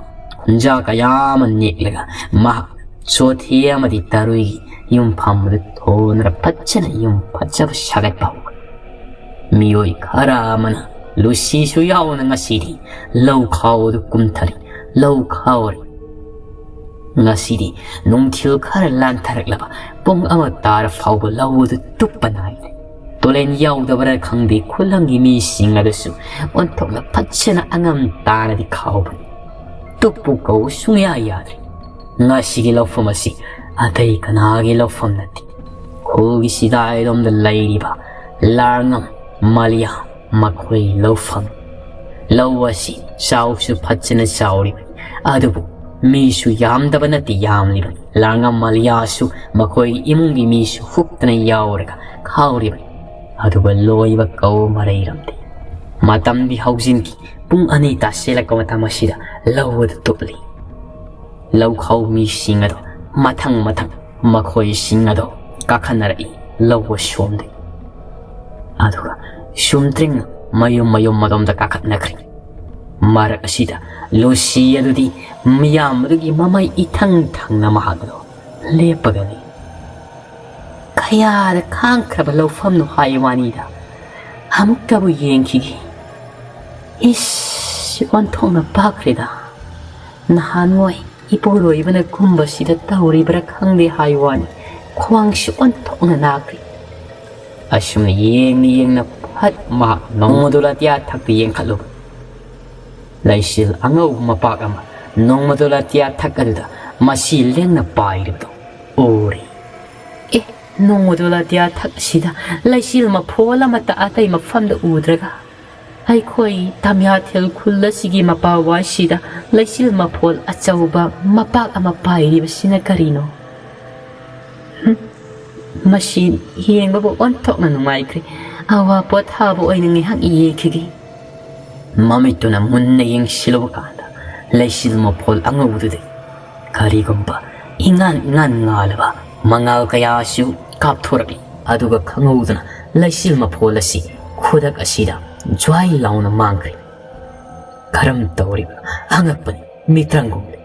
ꯈꯨꯟꯖꯥ ꯀꯌꯥ ꯑꯃ ꯅꯦꯛꯂꯒ ꯃꯍꯥꯛ ꯆꯣꯊꯤ ꯑꯃꯗꯤ ꯇꯔꯨꯏꯒꯤ ꯌꯨꯝꯐꯝ ꯑꯗꯨ ꯊꯣꯟꯗꯨꯅ ꯐꯖꯅ ꯌꯨꯝ ꯐꯖꯕ ꯁꯥꯒꯠꯄ ꯍꯧꯈ꯭ꯔꯦ꯫ ꯃꯤꯑꯣꯏ ꯈꯔ ꯑꯃꯅ ꯂꯨꯁꯤꯁꯨ ꯌꯥꯎꯅ ꯉꯁꯤꯗꯤ ꯂꯧ ꯈꯥꯎꯕꯗꯨ ꯀꯨꯝꯊꯔꯤ꯫ ꯂꯧ ꯈꯥꯎꯔꯤ꯫ ꯉꯁꯤꯗꯤ ꯅꯨꯡꯊꯤꯜ ꯈꯔ ꯂꯥꯟꯊꯔꯛꯂꯕ ꯄꯨꯡ ꯑꯃ ꯇꯥꯔ ꯐꯥꯎꯕ ꯂꯧ ꯑꯗꯨ ꯇꯨꯞꯄ ꯅꯥꯏꯗ꯭ꯔꯦ꯫ ꯇꯨꯔꯦꯟ ꯌꯥꯎꯗꯕꯔꯥ ꯈꯪꯗꯦ, ꯈꯨꯂꯪꯒꯤ ꯃꯤꯁꯤꯡ ꯑꯗꯨꯁꯨ ꯑꯣꯟꯊꯣꯛꯅ ꯐꯖꯅ ꯑꯉꯝ ꯇꯥꯅꯗꯤ ꯈꯥꯎꯕꯅꯤ꯫ ꯇꯨꯞꯄꯨ ꯀꯧ ꯁꯨꯡꯌꯥ ꯌꯥꯗ꯭ꯔꯦ꯫ ꯉꯁꯤꯒꯤ ꯂꯧꯐꯝ ꯑꯁꯤ ꯑꯇꯩ ꯀꯅꯥꯒꯤ ꯂꯧꯐꯝ ꯅꯠꯇꯦ꯫ ꯈꯨꯜꯒꯤ ꯁꯤꯗꯥꯏꯔꯣꯝꯗ ꯂꯩꯔꯤꯕ ꯂꯥꯔꯉꯝ, ꯃꯥꯂꯤꯌꯥ, ꯃꯈꯣꯏ ꯂꯧꯐꯝ꯫ ꯂꯧ ꯑꯁꯤ ꯆꯥꯎꯁꯨ ꯐꯖꯅ ꯆꯥꯎꯔꯤꯕꯅꯤ, ꯑꯗꯨꯕꯨ ꯃꯤꯁꯨ ꯌꯥꯝꯗꯕ ꯅꯠꯇꯦ, ꯌꯥꯝꯂꯤꯕꯅꯤ꯫ ꯂꯥꯔꯉꯝ ꯃꯥꯂꯤꯌꯥꯁꯨ ꯃꯈꯣꯏꯒꯤ ꯏꯃꯨꯡꯒꯤ ꯃꯤꯁꯨ ꯍꯨꯞꯇꯅ ꯌꯥꯎꯔꯒ ꯈꯥꯎꯔꯤꯕꯅꯤ꯫ ꯑꯗꯨꯒ ꯂꯣꯏꯕ ꯀꯧꯕ ꯃꯔꯩꯔꯝꯗꯦ꯫ ꯃꯇꯝꯗꯤ ꯍꯧꯖꯤꯟꯈꯤ꯫ ꯄꯨꯡ ꯑꯅꯤ ꯇꯥꯁꯤꯜꯂꯛꯄ ꯃꯇꯝ ꯑꯁꯤꯗ ꯂꯧ ꯑꯗꯨ ꯇꯨꯞꯂꯤ꯫ ꯂꯧ ꯈꯥꯎ ꯃꯤꯁꯤꯡ ꯑꯗꯨ ꯃꯊꯪ ꯃꯊꯪ ꯃꯈꯣꯏꯁꯤꯡ ꯑꯗꯨ ꯀꯥꯈꯠꯅꯔꯛꯏ꯫ ꯂꯧ ꯑꯁꯣꯝꯗꯒꯤ꯫ ꯑꯗꯨꯒ ꯁꯨꯝꯇ꯭ꯔꯤꯡꯅ ꯃꯌꯨꯝ ꯃꯌꯨꯝ ꯑꯗꯣꯝꯗ ꯀꯥꯈꯠꯅꯈ꯭ꯔꯦ꯫ ꯃꯔꯛ ꯑꯁꯤꯗ ꯂꯨꯁꯤ ꯑꯗꯨꯗꯤ ꯃꯤꯌꯥꯝ ꯑꯗꯨꯒꯤ ꯃꯃꯩ ꯏꯊꯪ ꯊꯪꯅ ꯃꯍꯥꯛ ꯑꯗꯨ ꯂꯦꯞꯄꯒ ꯂꯩ꯫ ꯀꯌꯥꯗ ꯈꯥꯡꯈ꯭ꯔꯕ ꯂꯧꯐꯝꯅꯣ ꯍꯥꯏ ꯋꯥꯅꯤꯗ꯫ ꯑꯃꯨꯛꯇꯕꯨ ꯌꯦꯡꯈꯤꯒꯦ꯫ ꯏꯁ, ꯑꯣꯟꯊꯣꯛꯅ ꯄꯥꯛꯈ꯭ꯔꯦꯗ꯫ ꯅꯍꯥꯟꯋꯥꯏ ꯏꯄꯨꯔꯣꯏꯕꯅ ꯀꯨꯝꯕꯁꯤꯗ ꯇꯧꯔꯤꯕ꯭ꯔꯥ ꯈꯪꯗꯦ ꯍꯥꯏ ꯋꯥꯅꯤ, ꯈ꯭ꯋꯥꯡꯁꯤ ꯑꯣꯟꯊꯣꯛꯅ ꯅꯥꯈ꯭ꯔꯦ꯫ ꯑꯁꯨꯝꯅ ꯌꯦꯡꯅ ꯌꯦꯡꯅ ꯐꯠ ꯃꯍꯥꯛ ꯅꯣꯡꯃꯗꯣꯜ ꯑꯇꯤꯌꯥ ꯊꯛꯇ ꯌꯦꯡꯈꯠꯂꯨꯕ꯫ ꯂꯩꯆꯤꯜ ꯑꯉꯧꯕ ꯃꯄꯥꯛ ꯑꯃ ꯅꯣꯡꯃꯗꯣꯜ ꯑꯇꯤꯌꯥ ꯊꯛ ꯑꯗꯨꯗ ꯃꯁꯤ ꯂꯦꯡꯅ ꯄꯥꯏꯔꯤꯕꯗꯨ ꯎꯔꯦ꯫ ꯑꯦ, ꯅꯣꯡꯃꯗꯣꯜ ꯑꯇꯤꯌꯥ ꯊꯛ ꯑꯁꯤꯗ ꯂꯩꯆꯤꯜ ꯃꯐꯣꯜ ꯑꯃꯠꯇ ꯑꯇꯩ ꯃꯐꯝꯗ ꯎꯗ꯭ꯔꯒ? ꯑꯩꯈꯣꯏ ꯇꯥꯃꯤꯌꯥꯊꯦꯜ ꯈꯨꯜ ꯑꯁꯤꯒꯤ ꯃꯄꯥꯋꯥꯏꯁꯤꯗ ꯂꯩꯆꯤꯜ ꯃꯐꯣꯜ ꯑꯆꯧꯕ ꯃꯄꯥꯛ ꯑꯃ ꯄꯥꯏꯔꯤꯕꯁꯤꯅ ꯀꯔꯤꯅꯣ? ꯍꯨꯝ, ꯃꯁꯤ ꯌꯦꯡꯕꯕꯨ ꯑꯣꯟꯊꯣꯛꯅ ꯅꯨꯡꯉꯥꯏꯈ꯭ꯔꯦ꯫ ꯑꯋꯥ ꯄꯣꯊꯥꯕ ꯑꯣꯏꯅ ꯉꯥꯏꯍꯥꯛ ꯌꯦꯡꯈꯤꯒꯦ꯫ ꯃꯃꯤꯠꯇꯨꯅ ꯃꯨꯟꯅ ꯌꯦꯡꯁꯤꯜꯂꯨꯕ ꯀꯥꯟꯗ ꯂꯩꯆꯤꯜ ꯃꯐꯣꯜ ꯑꯉꯧꯕꯗꯨꯗꯒꯤ ꯀꯔꯤꯒꯨꯝꯕ ꯏꯉꯥꯟ ꯏꯉꯥꯟ ꯉꯥꯜꯂꯕ ꯃꯉꯥꯜ ꯀꯌꯥꯁꯨ ꯀꯥꯞꯊꯣꯔꯛꯏ꯫ ꯑꯗꯨꯒ ꯈꯪꯍꯧꯗꯅ ꯂꯩꯆꯤꯜ ꯃꯐꯣꯜ ꯑꯁꯤ ꯈꯨꯗꯛ ꯑꯁꯤꯗ ꯖ꯭ꯋꯥꯏ ꯂꯥꯎꯅ ꯃꯥꯡꯈ꯭ꯔꯦ꯫ ꯀꯔꯝ ꯇꯧꯔꯤꯕꯅꯣ? ꯑꯉꯛꯄꯅꯤ, ꯃꯤꯇ꯭ꯔꯪꯒꯨꯝꯂꯦ꯫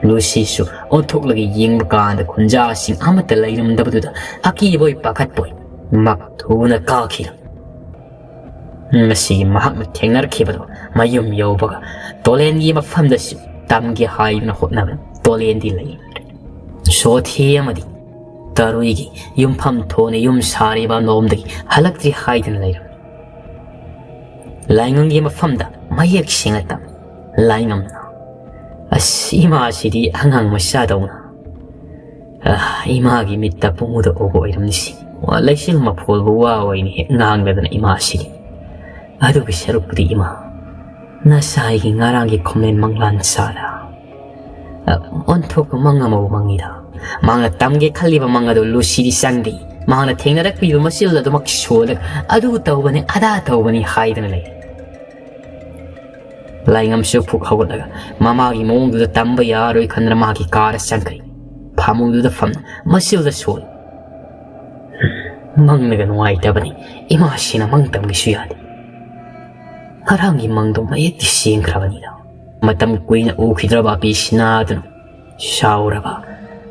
ꯂꯨꯁꯤꯁꯨ ꯑꯣꯟꯊꯣꯛꯂꯒ ꯌꯦꯡꯕ ꯀꯥꯟꯗ ꯈꯨꯟꯖꯥꯁꯤꯡ ꯑꯃꯠꯇ ꯂꯩꯔꯝꯗꯕꯗꯨꯗ ꯑꯀꯤꯕꯣꯏ ꯄꯥꯈꯠꯄꯣꯏ ꯃꯛ ꯊꯨꯅ ꯀꯥꯈꯤꯔꯝꯃꯤ꯫ ꯉꯁꯤ ꯃꯍꯥꯛꯅ ꯊꯦꯡꯅꯔꯛꯈꯤꯕꯗꯣ ꯃꯌꯨꯝ ꯌꯧꯕꯒ ꯇꯣꯂꯦꯟꯒꯤ ꯃꯐꯝꯗꯁꯨ ꯇꯝꯒꯦ ꯍꯥꯏꯗꯨꯅ ꯍꯣꯠꯅꯕ ꯇꯣꯂꯦꯟꯗꯤ ꯂꯩꯔꯝꯗ꯭ꯔꯦ꯫ ꯁꯣꯊꯤ ꯑꯃꯗꯤ ꯇꯔꯨꯏꯒꯤ ꯌꯨꯝꯐꯝ ꯊꯣꯛꯅ ꯌꯨꯝ ꯁꯥꯔꯤꯕ ꯅꯣꯝꯗꯒꯤ ꯍꯜꯂꯛꯇ꯭ꯔꯤ ꯍꯥꯏꯗꯨꯅ ꯂꯩꯔꯝꯃꯤ꯫ ꯂꯥꯏꯉꯝꯒꯤ ꯃꯐꯝꯗ ꯃꯌꯦꯛ ꯁꯦꯡꯅ ꯇꯝꯃꯤ꯫ ꯂꯥꯏꯉꯝꯅ, "ꯑꯁ, ꯏꯃꯥꯁꯤꯗꯤ ꯑꯉꯥꯡ ꯃꯆꯥꯗꯧꯅ, ꯑ, ꯏꯃꯥꯒꯤ ꯃꯤꯠꯇ ꯄꯨꯡꯎꯗ ꯎꯕ ꯑꯣꯏꯔꯝꯅꯤꯁꯤ꯫ ꯋꯥ, ꯂꯩꯆꯤꯜ ꯃꯐꯣꯜꯕꯨ ꯋꯥ ꯑꯣꯏꯅ ꯍꯦꯛ ꯉꯥꯡꯗꯗꯅ ꯏꯃꯥꯁꯤꯗꯤ꯫ ꯑꯗꯨꯒꯤ ꯁꯔꯨꯛꯄꯨꯗꯤ ꯏꯃꯥ, ꯅꯁꯥꯏꯒꯤ ꯉꯔꯥꯡꯒꯤ ꯈꯣꯝꯂꯦꯟ ꯃꯪꯂꯥꯟ ꯆꯥꯔ, ꯑ, ꯑꯣꯟꯊꯣꯛꯄ ꯃꯪ ꯑꯃꯕꯨ ꯃꯪꯉꯤꯗ꯫ ꯃꯍꯥꯛꯅ ꯇꯝꯒꯦ ꯈꯜꯂꯤꯕ ꯃꯪ ꯑꯗꯨ ꯂꯨꯁꯤꯗꯤ ꯆꯪꯗꯦ꯫ ꯃꯍꯥꯛꯅ ꯊꯦꯡꯅꯔꯛꯄꯤꯕ ꯃꯆꯤꯜ ꯑꯗꯨꯃꯛ ꯁꯣꯜꯂꯒ ꯑꯗꯨ ꯇꯧꯕꯅꯤ, ꯑꯗꯥ ꯇꯧꯕꯅꯤ ꯍꯥꯏꯗꯨꯅ ꯂꯩ꯫" ꯂꯥꯏꯉꯝꯁꯨ ꯐꯨꯛ ꯍꯧꯒꯠꯂꯒ ꯃꯃꯥꯒꯤ ꯃꯑꯣꯡꯗꯨꯗ ꯇꯝꯕ ꯌꯥꯔꯣꯏ ꯈꯟꯗꯅ ꯃꯥꯒꯤ ꯀꯥꯗ ꯆꯪꯈ꯭ꯔꯦ꯫ ꯐꯃꯨꯡꯗꯨꯗ ꯐꯝ ꯃꯆꯤꯜꯗ ꯁꯣꯜꯂꯤ꯫ ꯃꯪꯅꯒ ꯅꯨꯡꯉꯥꯏꯇꯕꯅꯤ꯫ ꯏꯃꯥꯁꯤꯅ ꯃꯪ ꯇꯝꯒꯦꯁꯨ ꯌꯥꯗꯦ꯫ ꯉꯔꯥꯡꯒꯤ ꯃꯪꯗꯣ ꯃꯌꯦꯛꯇꯤ ꯁꯦꯡꯈ꯭ꯔꯕꯅꯤꯗ꯫ ꯃꯇꯝ ꯀꯨꯏꯅ ꯎꯈꯤꯗ꯭ꯔꯕ ꯑꯄꯤ ꯁꯤꯅꯥꯗꯨꯅ ꯁꯥꯎꯔꯕ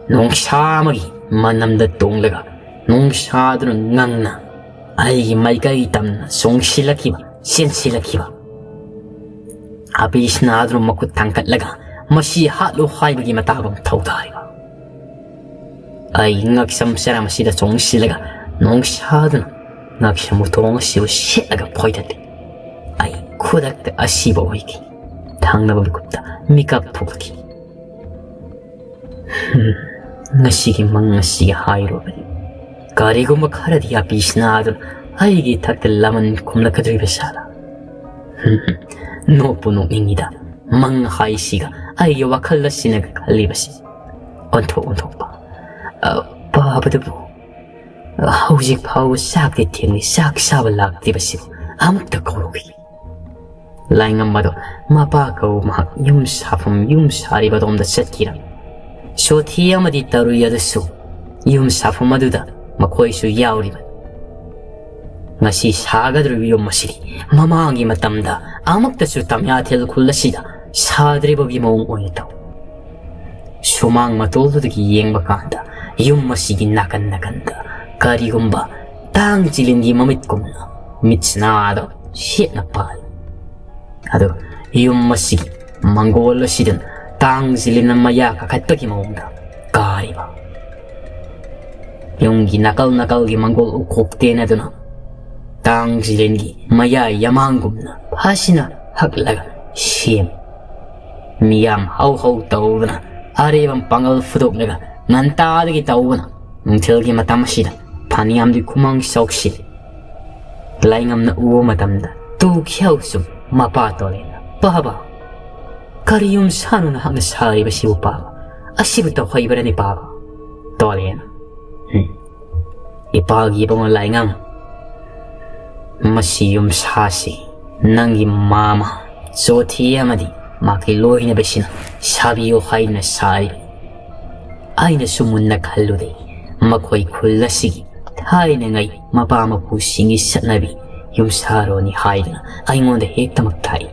ꯅꯣꯡꯁꯥ ꯑꯃꯒꯤ ꯃꯅꯝꯗ ꯇꯣꯡꯂꯒ ꯅꯣꯡꯁꯥꯗꯨꯅ ꯉꯪꯅ ꯑꯩꯒꯤ ꯃꯥꯏꯀꯩ ꯇꯝꯅ ꯆꯣꯡꯁꯤꯜꯂꯛꯈꯤꯕ, ꯆꯦꯟꯁꯤꯜꯂꯛꯈꯤꯕ꯫ ꯑꯄꯤ ꯁꯤꯅꯥꯗꯨꯅ ꯃꯈꯨꯠ ꯊꯥꯡꯒꯠꯂꯒ ꯃꯁꯤ ꯍꯥꯠꯂꯨ ꯍꯥꯏꯕꯒꯤ ꯃꯇꯥꯒꯨꯝ ꯊꯧꯗꯥꯔꯤꯕ꯫ ꯑꯩ ꯉꯛꯁꯝ ꯆꯔꯝ ꯑꯁꯤꯗ ꯆꯣꯡꯁꯤꯜꯂꯒ ꯅꯣꯡꯁꯥꯗꯨꯅ ꯉꯛꯁꯝ ꯎꯇꯣꯡ ꯑꯁꯤꯕꯨ ꯁꯦꯠꯂꯒ ꯐꯣꯏꯗꯠꯂꯤ꯫ ꯑꯩ ꯈꯨꯗꯛꯇ ꯑꯁꯤꯕ ꯑꯣꯏꯈꯤ꯫ ꯊꯪꯅꯕ ꯃꯤꯀꯨꯞꯇ ꯃꯤꯀꯞ ꯊꯣꯛꯂꯛꯈꯤ꯫ ꯍꯝ, ꯉꯁꯤꯒꯤ ꯃꯪ ꯑꯁꯤꯒꯤ ꯍꯥꯏꯔꯨꯕꯅꯤ꯫ ꯀꯔꯤꯒꯨꯝꯕ ꯈꯔꯗꯤ ꯑꯄꯤ ꯁꯤꯅꯥꯗꯨꯅ ꯑꯩꯒꯤ ꯏꯊꯛꯇ ꯂꯃꯟ ꯈꯨꯝꯂꯛꯀꯗꯧꯔꯤꯕ ꯖꯥꯠꯂꯥ? ꯎꯝ, ꯅꯣꯛꯄꯨ ꯅꯣꯛꯅꯤꯡꯉꯤꯗ, ꯃꯪ ꯍꯥꯏꯁꯤꯒ ꯑꯩꯒꯤ ꯋꯥꯈꯜ ꯑꯁꯤꯅꯒ ꯈꯜꯂꯤꯕꯁꯤ꯫ ꯑꯣꯟꯊꯣꯛ ꯑꯣꯟꯊꯣꯛꯄ꯫ ꯑ, ꯄꯥꯕꯗꯨꯕꯨ, ꯑ, ꯍꯧꯖꯤꯛ ꯐꯥꯎꯕ ꯆꯥꯛꯇꯤ ꯊꯦꯡꯂꯤ, ꯆꯥꯛ ꯆꯥꯕ ꯂꯥꯛꯇ꯭ꯔꯤꯕꯁꯤꯕꯨ ꯑꯃꯨꯛꯇ ꯀꯧꯔꯨꯈꯤ꯫ ꯂꯥꯏꯉꯝ ꯑꯗꯣ ꯃꯄꯥ ꯀꯧ ꯃꯍꯥꯛ ꯌꯨꯝ ꯁꯥꯐꯝ, ꯌꯨꯝ ꯁꯥꯔꯤꯕ ꯑꯗꯣꯝꯗ ꯆꯠꯈꯤꯔꯝꯃꯤ꯫ ꯁꯣꯊꯤ ꯑꯃꯗꯤ ꯇꯔꯨꯏ ꯑꯗꯨꯁꯨ ꯌꯨꯝ ꯁꯥꯐꯝ ꯑꯗꯨꯗ ꯃꯈꯣꯏꯁꯨ ꯌꯥꯎꯔꯤꯕꯅꯤ꯫ ꯉꯁꯤ ꯁꯥꯒꯗꯧꯔꯤꯕ ꯌꯨꯝ ꯑꯁꯤꯗꯤ ꯃꯃꯥꯡꯒꯤ ꯃꯇꯝꯗ ꯑꯃꯨꯛꯇꯁꯨ ꯇꯝꯌꯥꯊꯦꯜ ꯈꯨꯜ ꯑꯁꯤꯗ ꯁꯥꯗ꯭ꯔꯤꯕꯒꯤ ꯃꯑꯣꯡ ꯑꯣꯏꯅ ꯇꯧꯏ꯫ ꯁꯨꯃꯥꯡ ꯃꯇꯣꯜꯗꯨꯗꯒꯤ ꯌꯦꯡꯕ ꯀꯥꯟꯗ ꯌꯨꯝ ꯑꯁꯤꯒꯤ ꯅꯥꯀꯟ ꯅꯥꯀꯟꯗ ꯀꯔꯤꯒꯨꯝꯕ ꯇꯥꯡ ꯆꯤꯂꯤꯟꯒꯤ ꯃꯃꯤꯠꯀꯨꯝꯅ ꯃꯤꯠꯁꯅꯥꯗꯣ ꯁꯦꯠꯅ ꯄꯥꯜꯂꯤ꯫ ꯑꯗꯨꯒ ꯌꯨꯝ ꯑꯁꯤꯒꯤ ꯃꯪꯒꯣꯜ ꯑꯁꯤꯗꯅ ꯇꯥꯡ ꯆꯤꯂꯤꯟꯅ ꯃꯌꯥ ꯀꯥꯈꯠꯄꯒꯤ ꯃꯑꯣꯡꯗ ꯀꯥꯔꯤꯕ꯫ ꯌꯨꯝꯒꯤ ꯅꯥꯀꯜ ꯅꯥꯀꯜꯒꯤ ꯃꯪꯒꯣꯜ ꯎꯈꯣꯛ ꯇꯦꯟꯅꯗꯨꯅ ꯇꯥꯡ ꯆꯤꯂꯤꯟꯒꯤ ꯃꯌꯥ ꯌꯥꯃꯥꯡꯒꯨꯝꯅ ꯐꯖꯅ ꯍꯛꯂꯒ ꯁꯦꯝꯃꯤ꯫ ꯃꯤꯌꯥꯝ ꯍꯧ ꯍꯧ ꯇꯧꯗꯨꯅ ꯑꯔꯦꯝꯕ ꯄꯥꯡꯒꯜ ꯐꯨꯗꯣꯛꯂꯒ ꯉꯟꯇꯥꯗꯒꯤ ꯇꯧꯕꯅ ꯅꯨꯡꯊꯤꯜꯒꯤ ꯃꯇꯝ ꯑꯁꯤꯗ ꯐꯅꯌꯥꯝꯗꯤ ꯈꯨꯃꯥꯡ ꯆꯥꯎꯁꯤꯜꯂꯤ꯫ ꯂꯥꯏꯉꯝꯅ ꯎꯕ ꯃꯇꯝꯗ ꯇꯨ ꯈ꯭ꯌꯥꯎ ꯆꯨꯝ ꯃꯄꯥ ꯇꯣꯂꯦꯟꯅ, "ꯄꯥꯕ, ꯀꯔꯤ ꯌꯨꯝ ꯁꯥꯅꯣ ꯅꯍꯥꯛꯅ ꯁꯥꯔꯤꯕꯁꯤꯕꯨ ꯄꯥꯕ? ꯑꯁꯤꯕꯨ ꯇꯧꯍꯩꯕ꯭ꯔꯅꯦ ꯄꯥꯕ?" ꯇꯣꯂꯦꯟꯅ, "ꯎꯝ, ꯏꯄꯥꯒꯤ ꯏꯕꯨꯡꯉꯣ ꯂꯥꯏꯉꯝ, ꯃꯁꯤ ꯌꯨꯝ ꯁꯥꯁꯤ ꯅꯪꯒꯤ ꯃꯥꯃ ꯆꯣꯊꯤ ꯑꯃꯗꯤ ꯃꯍꯥꯛꯀꯤ ꯂꯣꯏꯅꯕꯁꯤꯡꯅ ꯁꯥꯕꯤꯌꯨ ꯍꯥꯏꯅ ꯁꯥꯔꯤ꯫ ꯑꯩꯅꯁꯨ ꯃꯨꯟꯅ ꯈꯜꯂꯨꯗꯦ, ꯃꯈꯣꯏ ꯈꯨꯜ ꯑꯁꯤꯒꯤ ꯊꯥꯏꯅꯉꯩ ꯃꯄꯥ ꯃꯄꯨꯁꯤꯡꯒꯤ ꯆꯠꯅꯕꯤ ꯌꯨꯝꯁꯥꯔꯣꯅꯤ ꯍꯥꯏꯗꯨꯅ ꯑꯩꯉꯣꯟꯗ ꯍꯦꯛꯇꯃꯛ ꯊꯥꯏ꯫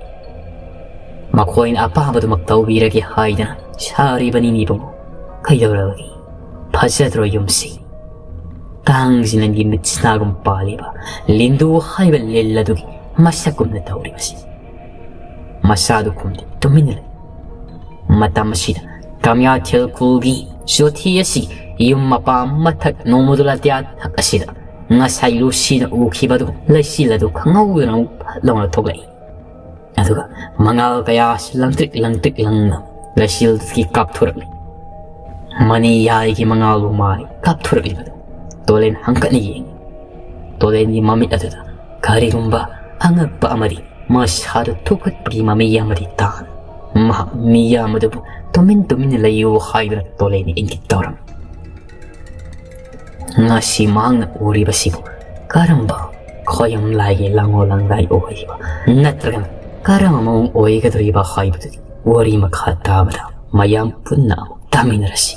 ꯃꯈꯣꯏꯅ ꯑꯄꯥꯝꯕꯗꯨꯃꯛ ꯇꯧꯕꯤꯔꯒꯦ ꯍꯥꯏꯗꯅ ꯁꯥꯔꯤꯕꯅꯤ ꯏꯕꯨꯡꯉꯣ꯫ ꯀꯩꯗꯧꯔꯕꯒꯦ? ꯐꯖꯗ꯭ꯔꯣ ꯌꯨꯝꯁꯤ?" ꯇꯥꯡꯁꯤꯅꯒꯤ ꯃꯤꯠꯁꯤꯅꯥꯒꯨꯝ ꯄꯥꯜꯂꯤꯕ ꯂꯤꯟꯗꯨ ꯍꯥꯏꯕ ꯂꯤꯜ ꯑꯗꯨꯒꯤ ꯃꯁꯛꯀꯨꯝꯅ ꯇꯧꯔꯤꯕꯁꯤ꯫ ꯃꯆꯥꯗꯨ ꯈꯨꯝꯗꯦ, ꯇꯨꯃꯤꯟꯅ ꯂꯩ꯫ ꯃꯇꯝ ꯑꯁꯤꯗ ꯀꯥꯃꯤꯌꯥꯊꯦꯜ ꯈꯨꯜꯒꯤ ꯆꯣꯊꯤ ꯑꯁꯤ ꯌꯨꯝ ꯃꯄꯥ ꯃꯊꯛ ꯅꯣꯡꯃꯗꯨꯂꯥꯇꯤꯌꯥ ꯊꯛ ꯑꯁꯤꯗ ꯉꯁꯥꯏ ꯂꯨꯁꯤꯅ ꯎꯈꯤꯕꯗꯨ ꯂꯩꯆꯤꯜ ꯑꯗꯨ ꯈꯪꯍꯧꯗꯅ ꯑꯃꯨꯛ ꯐꯠ ꯂꯥꯎꯅ ꯊꯣꯛꯂꯛꯏ꯫ ꯑꯗꯨꯒ ꯃꯉꯥꯜ ꯀꯌꯥꯁꯨ ꯂꯪꯇ꯭ꯔꯤꯛ ꯂꯪꯇ꯭ꯔꯤꯛ ꯂꯪꯅ ꯂꯩꯆꯤꯜꯗꯒꯤ ꯀꯥꯞꯊꯣꯔꯛꯂꯤ꯫ ꯃꯅꯤ ꯌꯥꯏꯒꯤ ꯃꯉꯥꯜꯕꯨ ꯃꯥꯔꯤ ꯀꯥꯞꯊꯣꯔꯛꯂꯤꯕꯗꯨ ꯇꯣꯂꯦꯟ ꯍꯪꯀꯠꯅ ꯌꯦꯡꯉꯤ꯫ ꯇꯣꯂꯦꯟꯒꯤ ꯃꯃꯤꯠ ꯑꯗꯨꯗ ꯀꯔꯤꯒꯨꯝꯕ ꯑꯉꯛꯄ ꯑꯃꯗꯤ ꯃꯁꯥꯗ ꯊꯨꯀꯠꯄꯒꯤ ꯃꯃꯤ ꯑꯃꯗꯤ ꯇꯥꯔꯦ꯫ ꯃꯍꯥꯛ ꯃꯤꯌꯥꯝ ꯑꯗꯨꯕꯨ ꯇꯨꯃꯤꯟ ꯇꯨꯃꯤꯟꯅ ꯂꯩꯌꯨ ꯍꯥꯏꯗꯨꯅ ꯇꯣꯂꯩꯅ ꯏꯪꯒꯤꯠ ꯇꯧꯔꯝꯃꯤ꯫ ꯉꯁꯤ ꯃꯍꯥꯛꯅ ꯎꯔꯤꯕꯁꯤꯕꯨ ꯀꯔꯝꯕ ꯈꯣꯌꯝ ꯂꯥꯏꯒꯤ ꯂꯥꯡꯉꯣ ꯂꯥꯡꯗꯥꯏ ꯑꯣꯏꯔꯤꯕ ꯅꯠꯇ꯭ꯔꯒꯅ ꯀꯔꯝꯕ ꯃꯑꯣꯡ ꯑꯣꯏꯒꯗꯧꯔꯤꯕ ꯍꯥꯏꯕꯗꯨꯗꯤ ꯋꯥꯔꯤ ꯃꯈꯥ ꯇꯥꯕꯗ ꯃꯌꯥꯝ ꯄꯨꯟꯅ ꯑꯃꯨꯛ ꯇꯥꯃꯤꯟꯅꯔꯁꯤ꯫